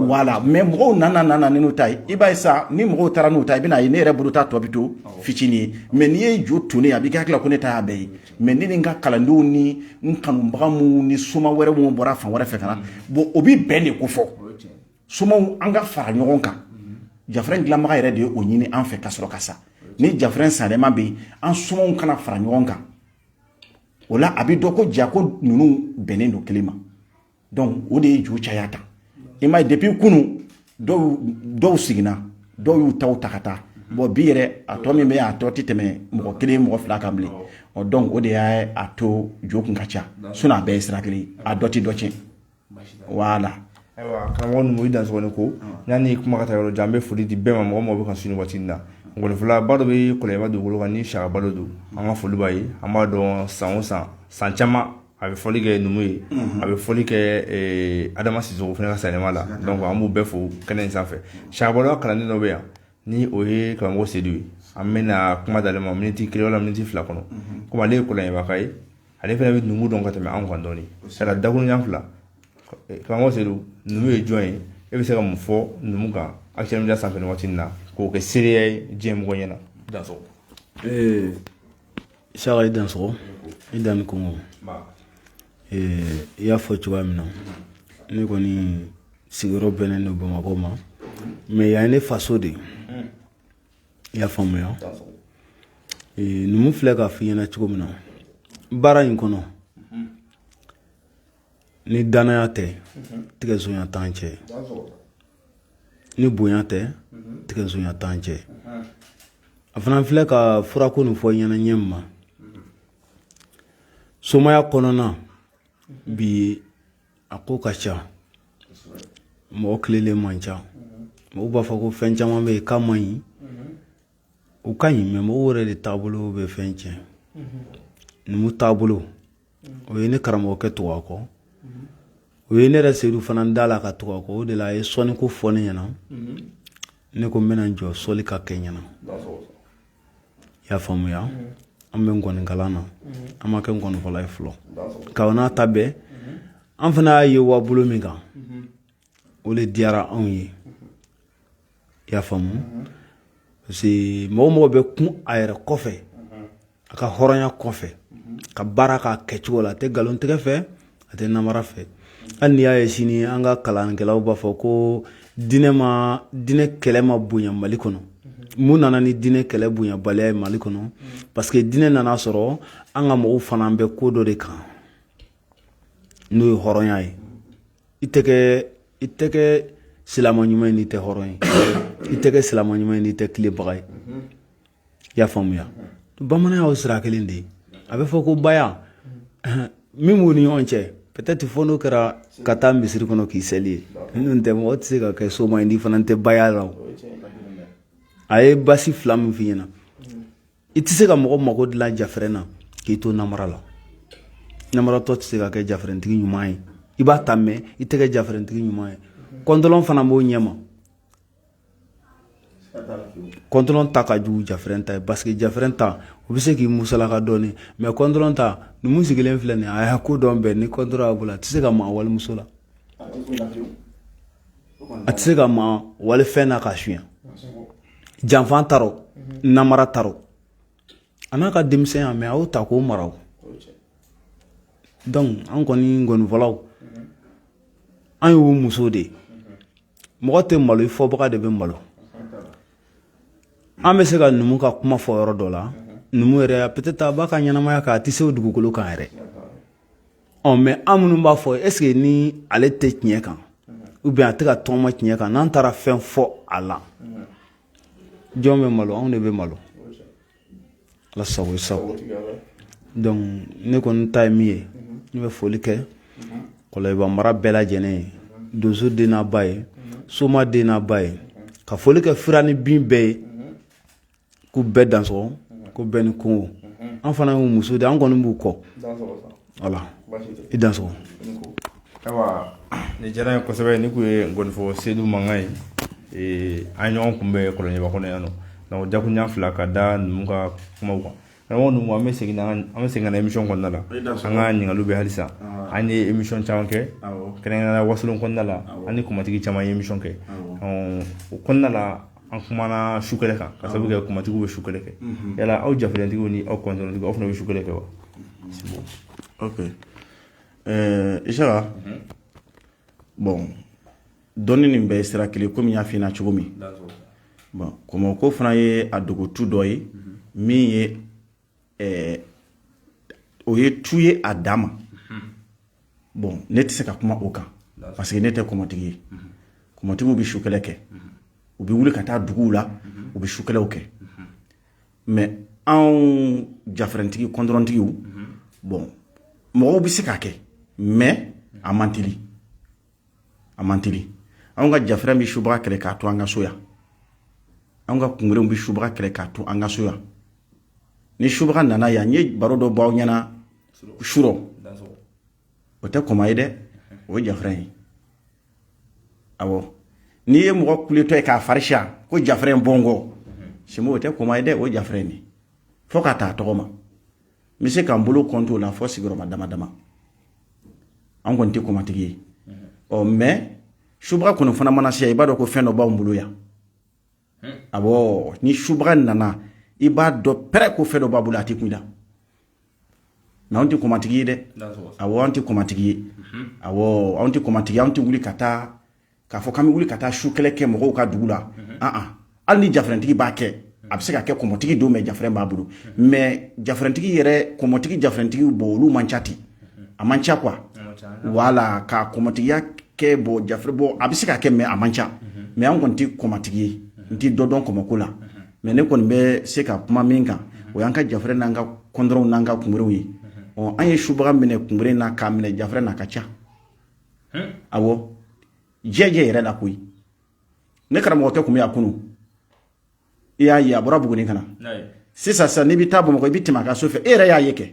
Voilà, mais mɔgɔw nana n'u ta ye. I b'a ye sa, ni mɔgɔw taara n'u ta ye, i bɛna ye ne yɛrɛ bolo ta tɔ bɛ to fitinin ye. Mais n'i ye jo tonnen, a b'i kɛ hakili la ko ne ta y'a bɛɛ ye. Mais ne ni n ka kalandenw ni n kanubaga minnu ni soma wɛrɛ minnu bɔra fan wɛrɛ fɛ ka na, bon, o bi bɛn de ko fɔ somaw, an ka fara ɲɔgɔn kan. Jafrɛn dilanbaga yɛrɛ de ye o ɲini an fɛ ka sɔrɔ ka sa. Ni jafrɛn sanɛma bɛ yen, an somaw kana fara ɲɔgɔn kan, o la a bɛ dɔn ko ja ko ninnu bɛnnen don kelen ma. Donc o de ye jo caya ta. I m'a ye, depuis kunu dɔw siginna, dɔw y'u taw ta ka taa. Bon, bi yɛrɛ, a tɔ min bɛ yen, a tɔ tɛ tɛmɛ mɔgɔ kelen, mɔgɔ fila kan bilen. Ɔ donc o de y'a a to jo kun ka ca. Sinon a bɛɛ ye sira kelen ye, a dɔ tɛ dɔ tiɲɛ. Voilà. Ayiwa, karamɔgɔ numu, i dansɔgɔ ni ko. Yanni kuma ka taa yɔrɔ jan, an bɛ foli di bɛɛ ma, mɔgɔ mɔgɔ bɛ ka su nin waati in na. Ngɔnifɔla ba dɔ bɛ Kɔlɔnjɛba dugukolo kan ni Saka Balo don. An ka foli b'a ye. An b'a dɔn san o san, san caman a bɛ fɔli kɛ numu ye, a bɛ fɔli kɛ Adama Sisoko fana ka sayɛlɛma la. Donc an b'u bɛɛ fo kɛnɛ in sanfɛ. Saka Balo ka kalanden dɔ bɛ yan ni o ye karamɔgɔ Sedu ye. An bɛna kuma d'ale ma miniti 1 wala miniti 2 kɔnɔ. Komi ale ye Kɔlɔnjɛbaka ye, ale fana bɛ numu dɔn ka tɛmɛ anw kan dɔɔni. Sala dakuruɲa 2, karamɔgɔ Sedu, numu ye jɔn ye? E bɛ se ka mun fɔ numu kan Actuel Media sanfɛ nin waati in na k'o kɛ seereya ye diɲɛ mɔgɔ ɲɛna? Dansɔgɔ. Isaka, i dansɔgɔ, i dan ni kɔngɔ. I y'a fɔ cogoya min na, ne kɔni sigiyɔrɔ bɛnnen don Bamakɔ ma, mais yan ye ne faso de ye. I y'a faamuya? Numu filɛ k'a f'i ɲɛna cogo min na, baara in kɔnɔ, ni danaya tɛ, tigɛsonya t'an cɛ. Ni bonya tɛ, tigɛsonya t'an cɛ. A fana filɛ ka furako nin fɔ ɲɛna ɲɛ min ma, somaya kɔnɔna bi, a ko ka ca, mɔgɔ tilelen man ca. Mɔgɔw b'a fɔ ko fɛn caman bɛ yen k'a man ɲi, o ka ɲi, mais mɔgɔw yɛrɛ de taabolo bɛ fɛn tiɲɛ. Numu taabolo, o ye ne karamɔgɔkɛ tugu a kɔ, o ye ne yɛrɛ Sedu fana da la ka tugu a kɔ. O de la a ye sɔnniko fɔ ne ɲɛna, ne ko n bɛna n jɔ sɔli ka kɛ ɲɛna. I y'a faamuya? An bɛ ngɔni kalan na, an ma kɛ ngɔnifɔla ye fɔlɔ. Ka n'a ta bɛɛ, an fana y'a ye wa bolo min kan, o de diyara anw ye. I y'a faamu? Parce que mɔgɔ mɔgɔ bɛ kun a yɛrɛ kɔfɛ, a ka hɔrɔnya kɔfɛ, ka baara k'a kɛcogo la, a tɛ nkalon tigɛ fɛ, a tɛ namara fɛ. Hali n'i y'a ye sini an ka kalankɛlaw b'a fɔ ko diinɛ ma, diinɛ kɛlɛ ma bonya Mali kɔnɔ. Mun nana ni diinɛ kɛlɛ bonyabaliya ye Mali kɔnɔ? Parce que diinɛ nana sɔrɔ an ka mɔgɔw fana bɛ ko dɔ de kan, n'o ye hɔrɔnya ye. I tɛ kɛ silamɛ ɲuman ye n'i tɛ hɔrɔn ye, i tɛ kɛ silamɛ ɲuman ye n'i tɛ tilebaga ye. I y'a faamuya? Bamananya y'o sira kelen de ye. A bɛ fɔ ko baya min b'u ni ɲɔgɔn cɛ, peut-être fo n'o kɛra ka taa misiri kɔnɔ k'i seli ye. N'o tɛ, mɔgɔ tɛ se ka kɛ soma ye n'i fana tɛ baya la. A ye basi 2 min f'i ɲɛna, i tɛ se ka mɔgɔ mako dilan jafɛrɛn na k'i to namara la. Namaratɔ tɛ se ka kɛ jafɛrɛntigi ɲuman ye. I b'a ta, mais i tɛ kɛ jafɛrɛntigi ɲuman ye. Kɔntɔlɔn fana b'o ɲɛma. Kɔntɔlɔn ta ka jugu jafɛrɛn ta ye, parce que jafɛrɛn ta, o bɛ se k'i musalaka dɔɔni, mais kɔntɔlɔn ta, numu sigilen filɛ nin ye, a y'a ko dɔn bɛɛ. Ni kɔntɔlɔn y'a bolo, a tɛ se ka maa walimuso la, a tɛ se ka maa walifɛn na ka suɲɛ. Janfan tarɔ, namara tarɔ, a n'a ka denmisɛnya, mais a y'o ta k'o mara. O donc an kɔni ngɔnifɔlaw, an y'o muso de ye. Mɔgɔ tɛ malo, i fɔbaga de bɛ malo. An bɛ se ka numu ka kuma fɔ yɔrɔ dɔ la. Numu yɛrɛ, peut-être a b'a ka ɲɛnamaya kan, a tɛ se o dugukolo kan yɛrɛ. Ɔ mais an minnu b'a fɔ, est ce que ni ale tɛ tiɲɛ kan ou bien a tɛ ka tɔgɔma tiɲɛ kan, n'an taara fɛn fɔ a la, jɔn bɛ malo? Anw de bɛ malo. Ala sago i sago. Donc ne kɔni ta ye min ye, ne bɛ foli kɛ Kɔlɔnjɛba mara bɛɛ lajɛlen ye, donso den n'a ba ye, soma den n'a ba ye, ka foli kɛ fura ni bin bɛɛ ye, k'u bɛɛ dansɔgɔ, ko bɛɛ ni kungo. An fana y'u muso de, an kɔni b'u kɔ. Voilà, i dansɔgɔ. Ayiwa, nin diyara n ye kosɛbɛ. Ni kun ye ngɔnifɔ Sedu mankan ye, an ye ɲɔgɔn kunbɛn Kɔlɔnjɛba kɔnɔ yan nɔ. Donc dakuruɲa 2 ka da numu ka kumaw kan. Karamɔgɔ numu, an bɛ segin ka na émission kɔnɔna la. An ka ɲininkaliw bɛ halisa. An ye émission caman kɛ, kɛrɛnkɛrɛnnenya Wasolon kɔnɔna la, an ni kumatigi caman ye émission kɛ. O kɔnɔna la, an kumana sukɛlɛ kan, ka sababu kɛ kumatigiw bɛ sukɛlɛ kɛ. Yala aw jafɛrɛntigiw ni aw kɔntɔntigiw, aw fana bɛ sukɛlɛ kɛ wa? Ok, Isaka, bon, dɔnni nin bɛɛ ye sira kelen, komi n y'a f'i ɲɛna cogo min. Bon, kɔmɔko fana ye a dogotu dɔ ye min ye, o ye tu ye a dan ma. Bon, ne tɛ se ka kuma o kan parce que ne tɛ kɔmɔtigi ye. Kɔmɔtigiw bɛ sukɛlɛ kɛ, u bɛ wuli ka taa duguw la, u bɛ sukɛlɛw kɛ. Mais anw jafɛrɛntigi, kɔntɔrɔntigiw, bon, mɔgɔw bɛ se k'a kɛ, mais a man teli, a man teli. Anw ka jafɛrɛn bɛ subaga kɛlɛ k'a to an ka so yan. An ka kunberenw bɛ subaga kɛlɛ k'a to an ka so yan. Ni subaga nana yan, n ye baro dɔ bɔ aw ɲɛna surɔ, o tɛ kɔma ye dɛ, o ye jafrɛn ye. Awɔ, n'i ye mɔgɔ kuletɔ ye k'a fari siya ko jafrɛn bɔ n kɔ, Sinbo, o tɛ kɔma ye dɛ, o ye jafrɛn ye. Fo ka taa tɔgɔ ma, n bɛ se k'an bolo kɔnto o la fɔ sigiyɔrɔma dama dama. An kɔni tɛ kɔmatigi ye. Ɔ mais subaga kɔni fana mana se yan, i b'a dɔn ko fɛn dɔ b'anw bolo yan. Awɔ, ni subaga nana, i b'a dɔn pɛrɛ ko fɛn dɔ b'a bolo, a tɛ kun i la. Mais anw tɛ kɔmatigi ye dɛ. Awɔ, anw tɛ kɔmatigi ye. Awɔ, anw tɛ kɔmatigi. Anw tɛ wuli ka taa k'a fɔ k'an bɛ wuli ka taa su kɛlɛ kɛ mɔgɔw ka dugu la. An an hali ni jafrɛntigi b'a kɛ, a bɛ se ka kɛ kɔmɔtigi don, mais jafrɛn b'a bolo. Mais jafrɛntigi yɛrɛ, kɔmɔtigi jafrɛntigi, bon, olu man ca ten, a man ca quoi. Voilà, ka kɔmɔtigiya kɛ, bon, jafrɛ, bon, a bɛ se ka kɛ, mais a man ca. Mais an kɔni tɛ kɔmatigi ye, n tɛ dɔ dɔn kɔmɔko la. Mais ne kɔni bɛ se ka kuma min kan, o y'an ka jafrɛ n'an ka kɔndɔrɔnw n'an ka kunberenw ye. Ɔ, an ye subaga minɛ kunberen na k'a minɛ jafrɛ na, ka ca. Awɔ, jɛjɛ yɛrɛ la koyi. Ne karamɔgɔkɛ tun bɛ yan kunun, i y'a ye, a bɔra Buguni ka na sisan. Sisan n'i bɛ taa Bamakɔ, i bɛ tɛmɛ a ka so fɛ, e yɛrɛ y'a ye kɛ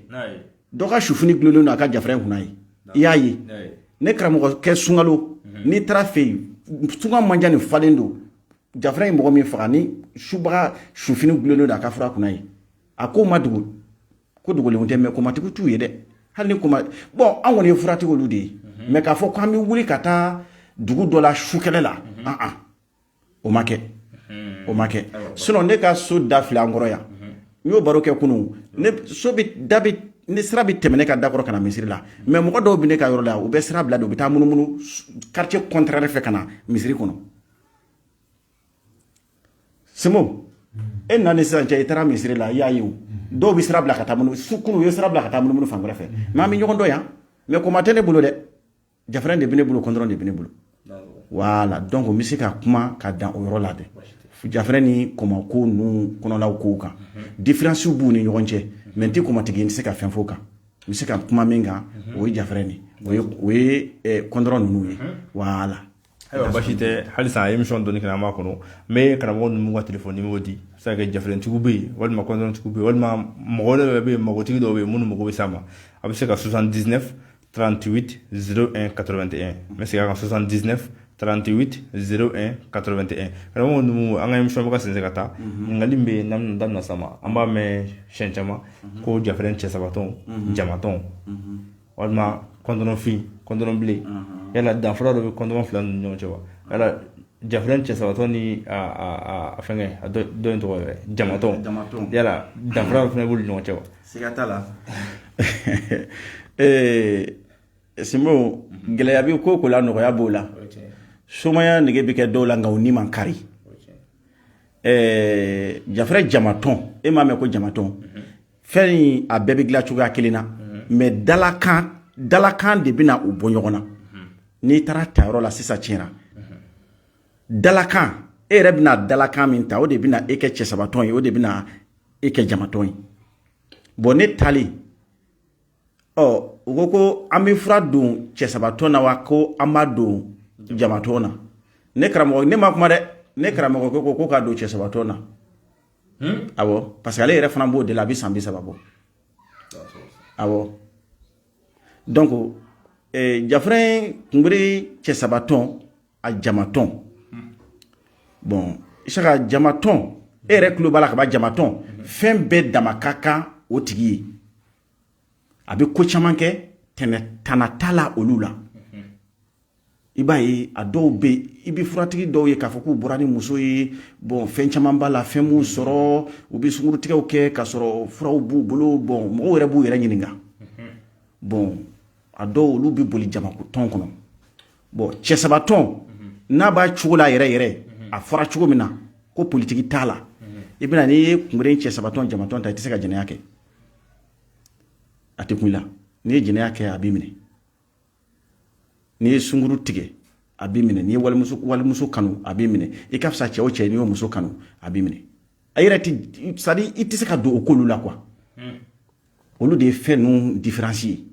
dɔ ka sufini gulonnen don a ka jafrɛ kunna ye, i y'a ye. Ne karamɔgɔkɛ sunkalo, n'i taara fɛ yen, sunka manja nin falen don. Jafrɛ ye mɔgɔ min faga, ni subaga sufini gulonnen don a ka fura kunna ye. A ko ma dogo, ko dogolenw tɛ, mais kɔmatigiw t'u ye dɛ. Hali ni kɔma, bon, an kɔni ye furatigi olu de ye. Mais k'a fɔ k'an bɛ wuli ka taa dugu dɔ la su kɛlɛ la, an an o ma kɛ, o ma kɛ. Sinon ne ka so da filɛ an kɔrɔ yan, n y'o baro kɛ kunun. Ne so bɛ da bɛ, ni sira bɛ tɛmɛ ne ka da kɔrɔ ka na misiri la. Mais mɔgɔ dɔw bɛ ne ka yɔrɔ la, u bɛ sira bila de, u bɛ taa munumunu quartier contraire fɛ ka na misiri kɔnɔ. Simo, e nana ni sisan cɛ, i taara misiri la, i y'a ye, o dɔw bɛ sira bila ka taa munumunu su. Kunun u ye sira bila ka taa munumunu fan wɛrɛ fɛ. Mais an bɛ ɲɔgɔn dɔn yan. Mais kɔma tɛ ne bolo dɛ, jafrɛn de bɛ ne bolo, kɔndɔrɔn de bɛ ne bolo. Voilà, donc n bɛ se ka kuma ka dan o yɔrɔ la dɛ. Jafrɛ ni kɔmako ninnu kɔnɔlaw kow kan, différence b'u ni ɲɔgɔn cɛ. Mais n tɛ kɔmatigi ye, n tɛ se ka fɛn fɔ o kan. N bɛ se ka kuma min kan, o ye jafrɛ ni o ye kɔndɔrɔn ninnu ye. Voilà. Ayiwa, basi tɛ. Halisa émission dɔɔni kɛnɛ an b'a kɔnɔ. N bɛ karamɔgɔ ninnu ka téléphone numéro di. A bɛ se ka kɛ jafrɛntigiw bɛ yen, walima kɔndɔrɔntigiw bɛ yen, walima mɔgɔ dɔw bɛ yen, magotigi dɔw bɛ yen minnu mago bɛ s'a ma. A bɛ se ka 79 38 01 81. N bɛ segin a kan: 79 38 01 81. Karamɔgɔ ninnu, an ka émission bɛ ka sɛnsɛn ka taa. Ɲininkali min bɛ yen n'an bɛna da bɛna s'a ma, an b'a mɛn siɲɛ caman ko jafrɛn cɛ sabatɔn, jamatɔn, walima kɔndɔrɔnfin, kɔndɔrɔnbilen. Yala danfara dɔ bɛ kɔndɔrɔn fila ninnu ni ɲɔgɔn cɛ wa? Yala jafrɛn cɛ sabatɔn ni a fɛngɛ, a dɔ in tɔgɔ yɛrɛ, jamatɔn, yala danfara dɔ fana b'olu ni ɲɔgɔn cɛ wa? Siga t'a la. Sinbo, gɛlɛya bɛ ko ko la, nɔgɔya b'o la. Somaya nege bɛ kɛ dɔw la, nka u ni man kari. Jafrɛ jamatɔn, e m'a mɛn ko jamatɔn, fɛn in a bɛɛ bɛ dilan cogoya kelen na, mais dalakan dalakan de bɛna u bɔ ɲɔgɔn na. N'i taara tayɔrɔ la sisan, tiɲɛna, dalakan, e yɛrɛ bɛna dalakan min ta, o de bɛna e kɛ cɛsabatɔn ye, o de bɛna e kɛ jamatɔn ye. Bon, ne taalen, ɔ, u ko ko an bɛ fura don cɛsabatɔn na wa, ko an b'a don jamatɔn na. Ne karamɔgɔ, ne ma kuma dɛ, ne karamɔgɔ ko k'a don cɛsabatɔn na. Awɔ, parce que ale yɛrɛ fana b'o de la, a bɛ san 30 bɔ. Awɔ, donc jafrɛn kunbere cɛsabatɔn a jamatɔn, bon, Isaka, jamatɔn, e yɛrɛ tulo b'a la ka ban, jamatɔn, fɛn bɛɛ dama ka kan o tigi ye. A bɛ ko caman kɛ, tɛnɛ tana t'a la olu la. I b'a ye, a dɔw bɛ yen, i bɛ furatigi dɔw ye k'a fɔ k'u bɔra ni muso ye. Bon, fɛn caman b'a la, fɛn m'u sɔrɔ, u bɛ sunkurutigɛw kɛ k'a sɔrɔ furaw b'u bolo. Bon, mɔgɔw yɛrɛ b'u yɛrɛ ɲininka. Bon, a dɔw, olu bɛ boli jamako tɔn kɔnɔ. Bon, cɛsabatɔn n'a b'a cogo la yɛrɛ yɛrɛ, a fɔra cogo min na ko politiki t'a la, i bɛna n'i ye kunberen cɛsabatɔn jamatɔn ta, i tɛ se ka jɛnɛya kɛ, a tɛ kun i la. N'i ye jɛnɛya kɛ, a b'i minɛ. N'i ye sunkuru tigɛ, a b'i minɛ. N'i ye walimuso kanu, a b'i minɛ. I ka fisa cɛ o cɛ, n'i y'o muso kanu, a b'i minɛ. A yɛrɛ ti, c'est à dire i tɛ se ka don o k'olu la quoi. Olu de ye fɛn ninnu différence ye.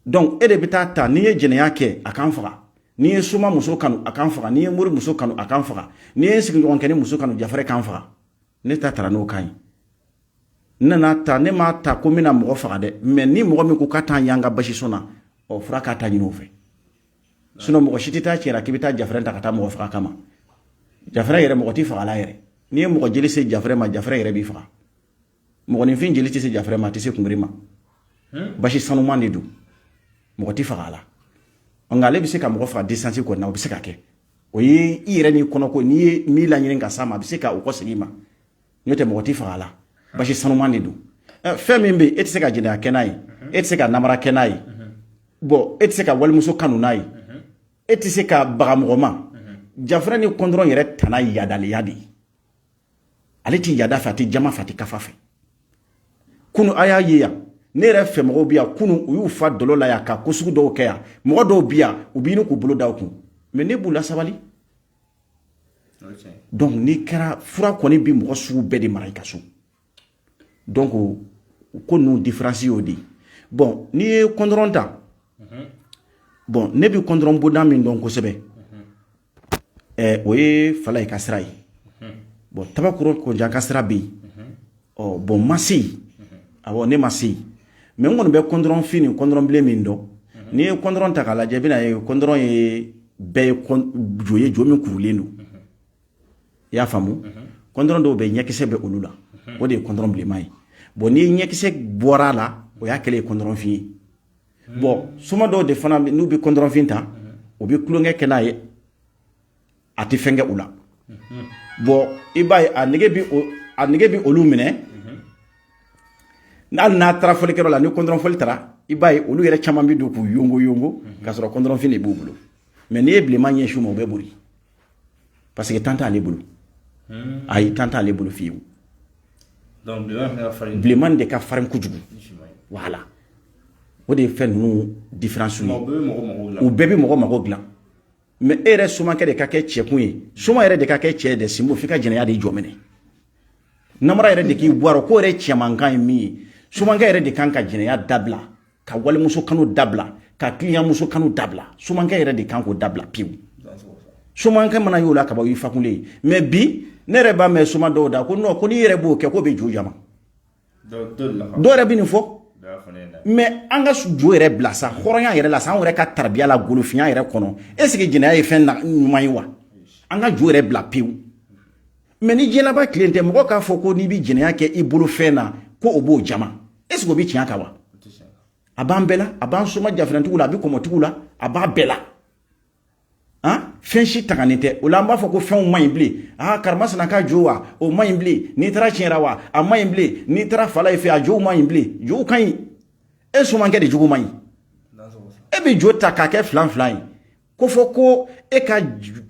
Donc e de bɛ taa ta, n'i ye jɛnɛya kɛ, a k'an faga. N'i ye soma muso kanu, a kan faga. N'i ye mori muso kanu, a kan faga. N'i ye sigiɲɔgɔnkɛni muso kanu, jafɛrɛ kan faga. Ne ta tara n'o kan ye. N nana ta, ne m'a ta ko n bɛna mɔgɔ faga dɛ, mais ni mɔgɔ min ko k'a t'an y'an ka basiso na, ɔ fura k'a ta ɲini o fɛ. Sinon mɔgɔ si tɛ taa tiɲɛ k'i bɛ taa jafɛrɛ ta ka taa mɔgɔ faga kama. Jafɛrɛ yɛrɛ, mɔgɔ tɛ faga la yɛrɛ. N'i ye mɔgɔ jeli se jafɛrɛ ma, jafɛrɛ yɛrɛ b'i faga. Mɔgɔninfin jeli tɛ se jafɛrɛ ma, a tɛ se kunbiri ma. Basi sanuman de don, mɔgɔ tɛ faga a la. Nka ale bɛ se ka mɔgɔ faga distance kɔni na, o bɛ se ka kɛ. O ye i yɛrɛ n'i kɔnɔko, n'i ye min laɲini ka s'a ma, a bɛ se ka o kɔsegin i ma. N'o tɛ, mɔgɔ tɛ faga a la. Basi sanuman de don. Fɛn min bɛ yen, e tɛ se ka jɛnɛya kɛ n'a ye, e tɛ se ka namara kɛ n'a ye, bon, e tɛ se ka walimuso kanu n'a ye, e tɛ se ka baga mɔgɔ ma. Jafɛrɛ ni kɔndɔrɔn yɛrɛ tana yadaliya de ye. Ale tɛ yada fɛ, a tɛ jama fɛ, a tɛ kafa fɛ. Kunu a y'a ye yan, ne yɛrɛ fɛ mɔgɔw bɛ yan, kunu u y'u fa dɔlɔ la yan ka ko sugu dɔw kɛ yan. Mɔgɔ dɔw bɛ yan, u bɛ ɲini k'u bolo da u kun, mais ne b'u lasabali. Donc n'i kɛra fura kɔni bi mɔgɔ sugu bɛɛ de mara i ka so. Donc ko ninnu différence y'o de ye. Bon, n'i ye kɔndɔrɔn ta, bon, ne bɛ kɔndɔrɔn bonda min dɔn kosɛbɛ, o ye Falaye ka sira ye. Bon, Tabakɔrɔ Kɔnjan ka sira bɛ yen. Ɔ bon, ma se yen, awɔ, ne ma se yen, mais n kɔni bɛ kɔndɔrɔn fin ni kɔndɔrɔn bilen min dɔn. N'i ye kɔndɔrɔn ta k'a lajɛ, i bɛna ye kɔndɔrɔn ye bɛɛ ye jo ye, jo min kurulen don. I y'a faamu? Kɔndɔrɔn dɔw bɛ yen, ɲɛkisɛ bɛ olu la, o de ye kɔndɔrɔn bilenman ye. Bon, ni ɲɛkisɛ bɔra a la, o y'a kɛlen ye kɔndɔrɔn fin ye. Bon, soma dɔw de fana, n'u bɛ kɔndɔrɔn fin ta, u bɛ tulonkɛ kɛ n'a ye, a tɛ fɛn kɛ u la. Bon, i b'a ye a nege bi olu minɛ. Hali n'a taara fɔlikɛyɔrɔ la, ni kɔndɔrɔn fɔli taara, i b'a ye olu yɛrɛ caman bɛ don k'u yongo yongo, k'a sɔrɔ kɔndɔrɔn fin de b'u bolo. Mais n'i ye bilenman ɲɛsin u ma, u bɛ boli, parce que tan t'ale bolo. Ayi, tan t'ale bolo fiyewu. Bilenman de ka farin kojugu. Voilà, o de ye fɛn ninnu différence ye. U bɛɛ bɛ mɔgɔ mago dilan, mais e yɛrɛ somakɛ de ka kɛ cɛkun ye, soma yɛrɛ de ka kɛ cɛ de. Sinbo, f'i ka jɛnɛya de jɔ minɛ, namara yɛrɛ de k'i bɔ a rɔ. Ko yɛrɛ cɛmankan ye min ye, somakɛ yɛrɛ de kan ka jɛnɛya dabila, ka walimuso kanu dabila, ka kiliyanmuso kanu dabila. Somakɛ yɛrɛ de kan k'o dabila pewu. Somakɛ mana y'o la kaban, o y'i fakunlen ye. Mais bi, ne yɛrɛ b'a mɛn soma dɔw da ko non, ko n'i yɛrɛ b'o kɛ, k'o bɛ jo jama. Dɔw yɛrɛ bɛ nin fɔ. Mais an ka jo yɛrɛ bila sa, hɔrɔnya yɛrɛ la sa, an yɛrɛ ka tarbiya la, golofinya yɛrɛ kɔnɔ, est ce que jɛnɛya ye fɛn ɲuman ye wa? An ka jo yɛrɛ bila pewu. Mais ni diɲɛlaba tilen tɛ, mɔgɔ k'a fɔ ko n'i bɛ jɛnɛya kɛ i bolo fɛn na, ko o b'o jama, est ce que o bɛ tiɲɛ kan wa? A b'an bɛɛ la, a b'an soma jafɛrɛntigiw la, a bɛ kɔmɔtigiw la, a b'a bɛɛ la. Han, fɛn si taganen tɛ. O la, an b'a fɔ ko fɛnw man ɲi bilen. Aa, karimasina ka jo wa, o man ɲi bilen. N'i taara tiɲɛra wa, a man ɲi bilen. N'i taara Falaye fɛ, a jow man ɲi bilen. Jow ka ɲi, e somakɛ de jogo man ɲi. E bɛ jo ta k'a kɛ filan filan ye, ko fɔ ko e ka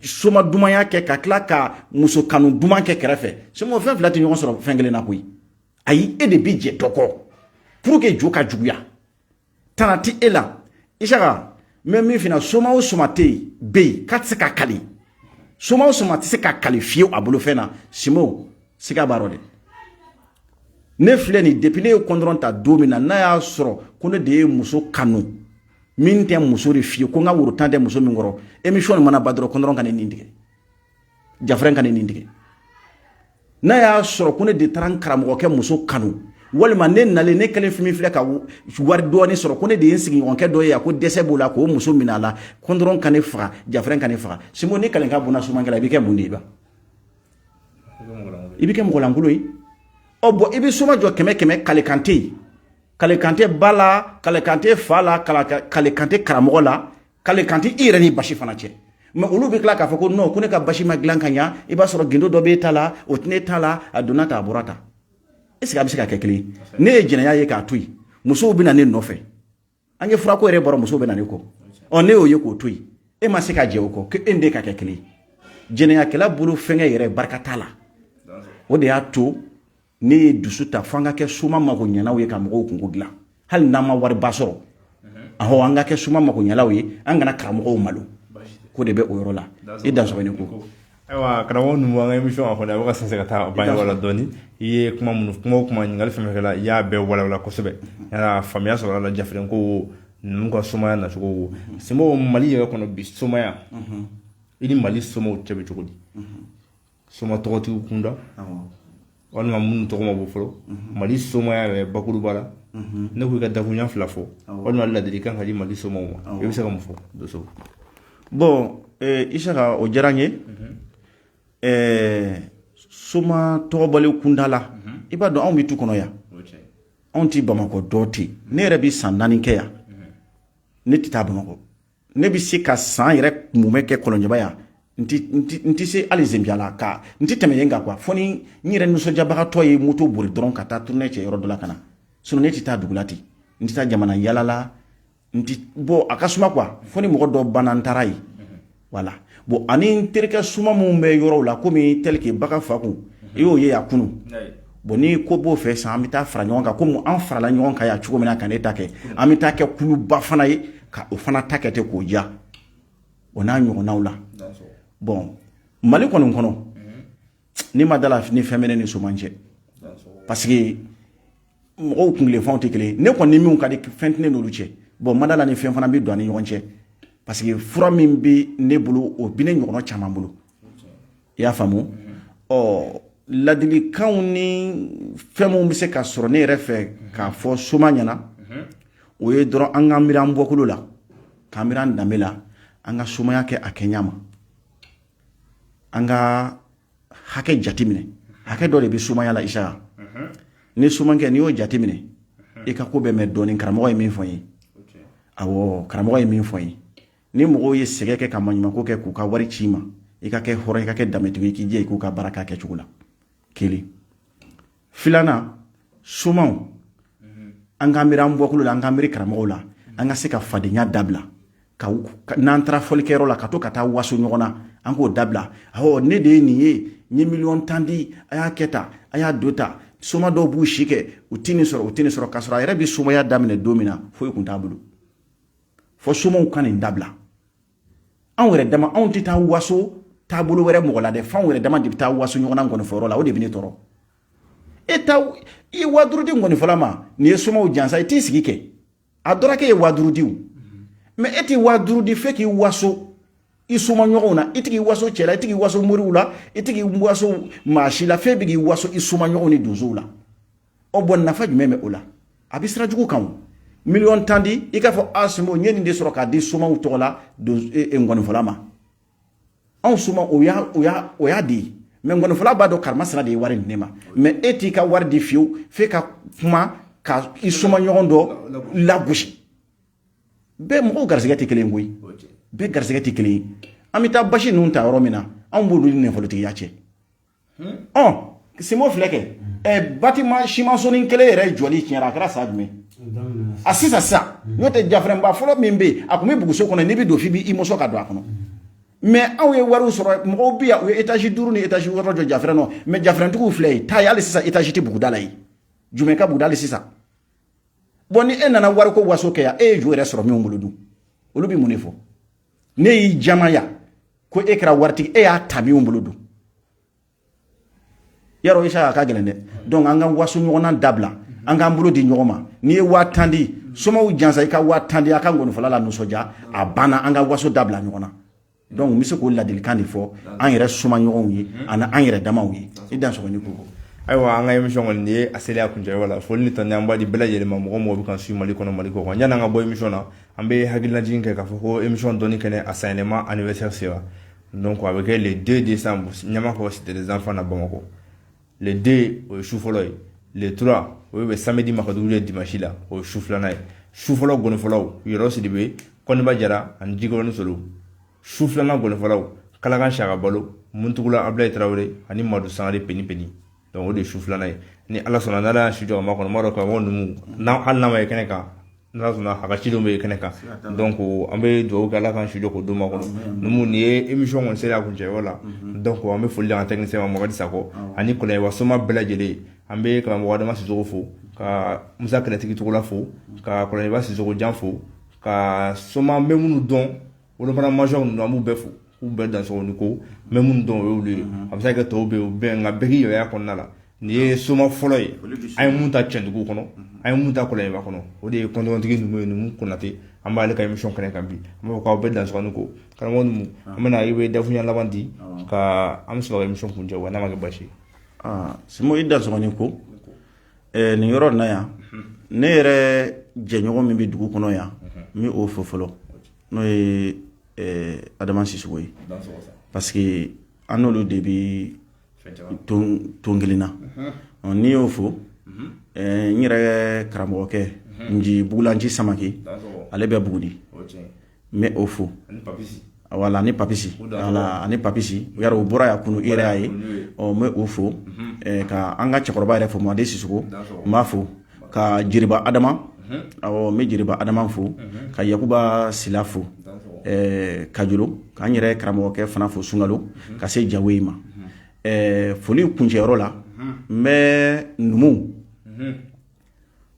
soma dumanya kɛ ka tila ka muso kanu duman kɛ kɛrɛfɛ. Soma, fɛn fila tɛ ɲɔgɔn sɔrɔ fɛn kelen na koyi. Ayi, e de bɛ jɛ dɔ kɔ pour que jo ka juguya. Tana ti e la. Isaka, n bɛ min f'i soma o soma tɛ yen bɛ yen k'a tɛ se ka kali, soma o soma tɛ se ka kali fiyewu a bolofɛn na. Simo, siga b'a rɔ dɛ. Ne filɛ nin, depuis ne ye kɔndɔrɔn ta don min na, n'a y'a sɔrɔ ko ne de ye muso kanu min tɛ muso de fiye, ko n ka woro tan tɛ muso min kɔrɔ, émission nin mana ban dɔrɔn, kɔndɔrɔn ka ne nin tigɛ, jafɛrɛn ka ne nin tigɛ. N'a y'a sɔrɔ ko ne de taara n karamɔgɔkɛ muso kanu, walima ne nalen, ne kɛlen min filɛ ka wari dɔɔni sɔrɔ, ko ne de ye n sigiɲɔgɔnkɛ dɔ ye yan ko dɛsɛ b'o la, k'o muso minɛ a la, kɔndɔrɔn ka ne faga, jafɛrɛn ka ne faga. Simo, ni kalenka bɔnna somakɛ la, i bɛ kɛ mun de ye? Ba, i bɛ kɛ mɔgɔlankolon ye. Ɔ bɔn, i bɛ soma jɔ kɛmɛ kɛmɛ, kalekan tɛ yen, kalekan tɛ ba la, kalekan tɛ fa la, kalekan tɛ karamɔgɔ la, kalekan tɛ i yɛrɛ ni basi fana cɛ. Mais olu bɛ tila k'a fɔ ko non, ko ne ka basi ma dilan ka ɲa, i b'a sɔrɔ gindo dɔ b'e ta la, o tɛ ne ta la, a donna ta, a bɔra ta. Est ce que a bɛ se ka kɛ kelen ye? Ne ye jɛnɛya ye k'a to yen, musow bɛ na ne nɔfɛ. An ye furako yɛrɛ bɔra, musow bɛ na ne kɔ. Ɔ, ne y'o ye k'o to yen, e ma se ka jɛ o kɔ, ko e ni de ka kɛ kelen ye. Jɛnɛyakɛla bolo fɛnkɛ yɛrɛ, barika t'a la. O de y'a to ne ye dusu ta fo an ka kɛ soma mako ɲɛnaw ye, ka mɔgɔw kunko dilan, hali n'an ma wariba sɔrɔ. Ahɔ, an ka kɛ soma mako ɲɛlaw ye, an kana karamɔgɔw malo. Ko de bɛ o yɔrɔ la. I dansɔgɔ ni ko. Ayiwa, karamɔgɔ ninnu, an ka émission kɔni, a bɛ ka sɛnsɛn ka taa ban yɔrɔ la dɔɔni. I ye kuma minnu, kuma o kuma, ɲininkali fɛn fɛn kɛla, i y'a bɛɛ walawala kosɛbɛ. Yala faamuya sɔrɔla la, jafɛrɛn ko. Ninnu ka somaya nacogo Sinbo, Mali yɛrɛ kɔnɔ bi, somaya, i ni Mali somaw cɛ bɛ cogo di? Soma tɔgɔtigiw kunda walima minnu tɔgɔ ma bɔ fɔlɔ, Mali somaya yɛrɛ bakuruba la, ne ko i ka dakuruɲa fila fɔ walima ladilikan ka di Mali somaw ma, i bɛ se ka mun fɔ, Doso? Bon, Isaka, o diyara n ye. Soma tɔgɔbɔlen kunda la, i b'a dɔn anw bɛ tu kɔnɔ yan, anw tɛ Bamakɔ dɔ ten. Ne yɛrɛ bɛ san 4 kɛ yan, ne tɛ taa Bamakɔ. Ne bɛ se ka san yɛrɛ mumɛ kɛ Kɔlɔnjɛba yan, n tɛ se hali Zenbiyala ka n tɛ tɛmɛ yen kan quoi, fo ni n yɛrɛ nisɔndiyabagatɔ ye moto boli dɔrɔn ka taa tournée cɛ yɔrɔ dɔ la ka na. Sinon ne tɛ taa dugu la ten, n tɛ taa jamana yala la, n tɛ bon, a ka suma quoi, fo ni mɔgɔ dɔ banna n taara yen, voilà. Bon, ani n terikɛ suma minnu bɛ yɔrɔw la, komi tel que Baga Fakun, i y'o ye yan kunun. Bon, ni ko b'o fɛ sisan, an bɛ taa fara ɲɔgɔn kan, komi an farala ɲɔgɔn kan yan cogo min na ka ne ta kɛ, an bɛ taa kɛ kuluba fana ye ka o fana ta kɛ ten k'o diya, o n'a ɲɔgɔnnaw la. Bon, Mali kɔni kɔnɔ, ne ma da la ni fɛn bɛ ne ni soma cɛ, parce que mɔgɔw kuntilenfanw tɛ kelen. Ne kɔni ni minnu ka di, fɛn tɛ ne n'olu cɛ. Bon, ma da la ni fɛn fana bɛ don an ni ɲɔgɔn cɛ, parce que fura min bɛ ne bolo, o bɛ ne ɲɔgɔnna caman bolo, i y'a faamu. Ɔ, ladilikanw ni fɛn minnu bɛ se ka sɔrɔ ne yɛrɛ fɛ k'a fɔ soma ɲɛna, o ye dɔrɔn an ka miiri an bɔkolo la, k'an miiri an danbe la, an ka somaya kɛ a kɛɲa ma, an ka hakɛ jateminɛ. Hakɛ dɔ de bɛ somaya la, Isaka. Ni somakɛ, n'i y'o jateminɛ, i ka ko bɛ mɛn dɔɔnin. Karamɔgɔ ye min fɔ n ye, awɔ, karamɔgɔ ye min fɔ n ye, ni mɔgɔw ye sɛgɛn kɛ ka maɲumanko kɛ k'u ka wari ci i ma, i ka kɛ hɔrɔn, i ka kɛ danbetigi, i k'i jɛ i k'u ka baara k'a kɛcogo la. Kelen filanan, somaw, an k'an miiri an bɔkolo la, an k'an miiri karamɔgɔw la, an ka se ka fadenya dabila. Ka n'an taara fɔlikɛyɔrɔ la, ka to ka taa waso ɲɔgɔn na, an k'o dabila. Awɔ, ne de ye nin ye, n ye miliyɔn 10 di, a y'a kɛ tan, a y'a don tan. Soma dɔw b'u si kɛ, u ti nin sɔrɔ, u ti nin sɔrɔ, k'a sɔrɔ a yɛrɛ bɛ somaya daminɛ don min na, foyi kun t'a bolo. Fɔ somaw ka nin dabila. Anw yɛrɛ dama, anw tɛ taa waso taabolo wɛrɛ mɔgɔ la dɛ, f'anw yɛrɛ dama de bɛ taa waso ɲɔgɔn na nkɔnifɔyɔrɔ la. O de bɛ ne tɔɔrɔ. E ta i ye 5000 di nkɔnifɔla ma, nin ye somaw jansa, i t'i sigi kɛ a dɔra k'e ye 5000 di o, mais e t'i 5000 di f'e k'i waso i soma ɲɔgɔnw na. I tɛ k'i waso cɛ la, i tɛ k'i waso moriw la, i tɛ k'i waso maa si la, f'e bɛ k'i waso i soma ɲɔgɔnw ni donsow la. Ɔ bɔn, nafa jumɛn bɛ o la? A bɛ sira jugu kan. O miliyɔn 10 di, i k'a fɔ a Sinbo, n ye nin de sɔrɔ k'a di somaw tɔgɔ la nkɔnifɔla ma. Anw soma, o y'a di, mais nkɔnifɔla b'a dɔn karimasina de ye wari di ne ma. Mais e t'i ka wari di fiyewu f'e ka kuma ka i soma ɲɔgɔn dɔ lagosi. Bɛɛ mɔgɔw garisɛgɛ tɛ kelen koyi, bɛɛ garisɛgɛ tɛ kelen ye. An bɛ taa basi ninnu ta yɔrɔ min na, anw b'olu ni nafolotigiya cɛ. Ɔ Sinbo filɛ kɛ ɛ, bâtiment simansonin kelen yɛrɛ jɔli tiɲɛna, a kɛra san jumɛn? A sisan sisan, n'o tɛ jafɛrɛnba fɔlɔ min bɛ yen, a tun bɛ buguso kɔnɔ, n'i bɛ don f'i b'i mɔsɔn ka don a kɔnɔ. Mais anw ye wariw sɔrɔ, mɔgɔw bɛ yan, u ye étage 5 ni étage 6 jɔ jafɛrɛn nɔ. Mais jafɛrɛntigiw filɛ yen, taa ye hali sisan, étage tɛ buguda la yen, jumɛn ka buguda hali sisan. Bon, ni e nana wariko waso kɛ yan, e ye jo yɛrɛ sɔrɔ min bolo dun, olu bɛ mun de fɔ? Ne y'i jamaya ko e kɛra waritigi, e y'a ta min bolo dun, yarɔ Isa, a ka gɛlɛn dɛ. Donc an ka waso ɲɔgɔnna dabila, an k'an bolo di ɲɔgɔn ma. N'i ye 10 000 di, somaw jansa, i ka 10 000 di, a ka ngɔnifɔla la nisɔndiya, a banna. An ka waso dabila ɲɔgɔn na. Donc n bɛ se k'o ladilikan de fɔ an yɛrɛ soma ɲɔgɔnw ye ani an yɛrɛ damaw ye. I dansɔgɔ ni ko. Ayiwa, an ka émission kɔni, nin ye a selen a kuncɛyɔrɔ la. Foli ni tani an b'a di bɛɛ lajɛlen ma, mɔgɔ mɔgɔ bɛ kan su Mali kɔnɔ, Mali kɔ kan. Yanni an ka bɔ émission na, an bɛ hakililajigin kɛ k'a fɔ ko émission dɔnni kɛnɛ, a sanyɛlɛma anniversaire sera. Donc a bɛ kɛ le 2 décembre, Ɲamakɔrɔ, Cité des enfants na, Bamakɔ. Le 2, o ye su fɔlɔ ye. Le 3, o ye bɛ samedi ma ka dugu dimanche la, o ye su filanan ye. Su fɔlɔ gɔnifɔlaw, Yɔrɔ Sidibe, Kɔniba Jara ani Jikɔrɔni Solo. Su filanan gɔnifɔlaw, Kalakan Saka Balo, Muntugula Abulayi Tarawele ani Madu Sangare Peni Peni. Donc o de ye su filanan ye. Ni Ala sɔnna, n'Ala y'an su jɔ ka makɔnɔ, n b'a dɔn karamɔgɔ ninnu, hali n'a ma ye kɛnɛ kan, n'Ala sɔnna, a ka cidenw bɛ ye kɛnɛ kan. Donc an bɛ dugawu kɛ, Ala k'an su jɔ k'o don makɔnɔ. Numu, nin ye émission kɔni sera a kuncɛyɔrɔ la. Donc an bɛ foli di an ka technicien ma, Mamadi Sakɔ, ani Kɔlɔnjɛba soma bɛɛ lajɛlen. An bɛ karamɔgɔ Adama Sisoko fo, ka Musa Kɛlɛtigi Togola fo, ka Kɔlɔnjɛba Sisoko Jan fo, ka soma n bɛ minnu dɔn, wolofana major ninnu, an b'u bɛɛ fo, k'u bɛɛ dansɔgɔ ni ko. N bɛ minnu dɔn, o y'olu ye. A bɛ se ka kɛ tɔw bɛ yen, o bɛɛ, nka bɛɛ k'i yɛrɛ kɔnɔna la. Nin ye soma fɔlɔ ye an ye mun ta cɛndugu kɔnɔ, an ye mun ta Kɔlɔnjɛba kɔnɔ, o de ye kɔntɔntigi numu ye, Numu Konate. An b'ale ka émission kɛnɛ kan bi. An b'a fɔ k'aw bɛɛ dansɔgɔ ni ko karamɔgɔ Numu. An bɛna i bɛ dafunya laban di ka an bɛ sɔrɔ ka émission kuncɛ wa, n'a ma kɛ baasi ye. Simo, i dansɔgɔ ni ko. Nin yɔrɔ in na yan, ne yɛrɛ jɛɲɔgɔn min bɛ dugu kɔnɔ yan, n bɛ o fo fɔlɔ, n'o ye Adama Sisoko ye, parce que an n'olu de bɛ ton kelen na. N'i y'o fo, n yɛrɛ karamɔgɔkɛ Nji Bugulanji Samake, ale bɛ Buguni, n bɛ o fo. Wala ani Papisi, wala ani Papisi yɛrɛ, o bɔra yan kunu, i yɛrɛ y'a ye. Ɔ, n bɛ o fo, ka an ka cɛkɔrɔba yɛrɛ fo, Madi Sisoko, n b'a fo, ka Jeriba Adama, awɔ, n bɛ Jeriba Adama fo, ka Yakuba Sila fo, Kajolo, k'an yɛrɛ karamɔgɔkɛ fana fo, Sunkalo, ka se Jawe ma. Foli kuncɛyɔrɔ la, n bɛ numuw,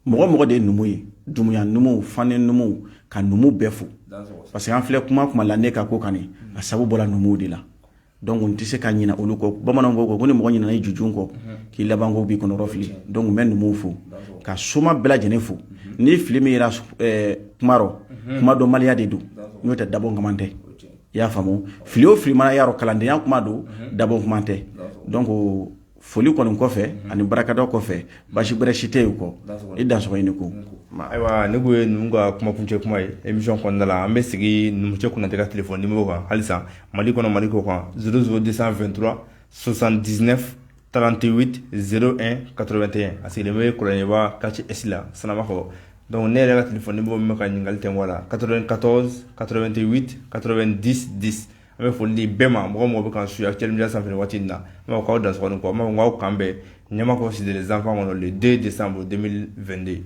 mɔgɔ mɔgɔ de ye numu ye, dumuya numuw, fane numuw, ka numu bɛɛ fo, parce que an filɛ kuma kuma la, ne ka ko kan nin, a sabu bɔra numuw de la. Donc n tɛ se ka ɲinɛ olu kɔ. Bamananw ko ni mɔgɔ ɲinɛna i jujun kɔ, k'i laban ko b'i kɔnɔrɔ fili. Donc n bɛ numuw fo, ka soma bɛɛ lajɛlen fo. Ni fili min yera kuma rɔ, kuma dɔnbaliya de don, n'o tɛ dabɔ kama tɛ. I y'a faamu? Fili o fili mana yarɔ, kalandenya kuma don, dabɔ kuma tɛ. Donc foli kɔni kɔfɛ ani barakada kɔfɛ, basi bɛrɛ si tɛ yen kɔ. I dansɔgɔ, i ni ko. Ayiwa, ne ko ye ninnu ka kumakuncɛ kuma ye émission kɔnɔna la. An bɛ sigi Numucɛ Konate ka téléphone numéro kan halisa, Mali kɔnɔ, Mali kɔ kan, 00 223 79 38 01 81. A sigilen bɛ Kɔlɔnjɛba quartier Est la, Sanamakɔrɔ. Donc ne yɛrɛ ka téléphone numéro min bɛ ka ɲininkali tɛnku a la, 94 88 90 10. An bɛ foli di bɛɛ ma, mɔgɔ mɔgɔ bɛ k'an suit Actuel Media sanfɛ waati in na. An b'a fɔ k'aw dansɔgɔ ni ko. An b'a fɔ k'aw kan bɛn Ɲamakɔrɔ Cité des enfants kɔnɔ le 2 décembre 2022.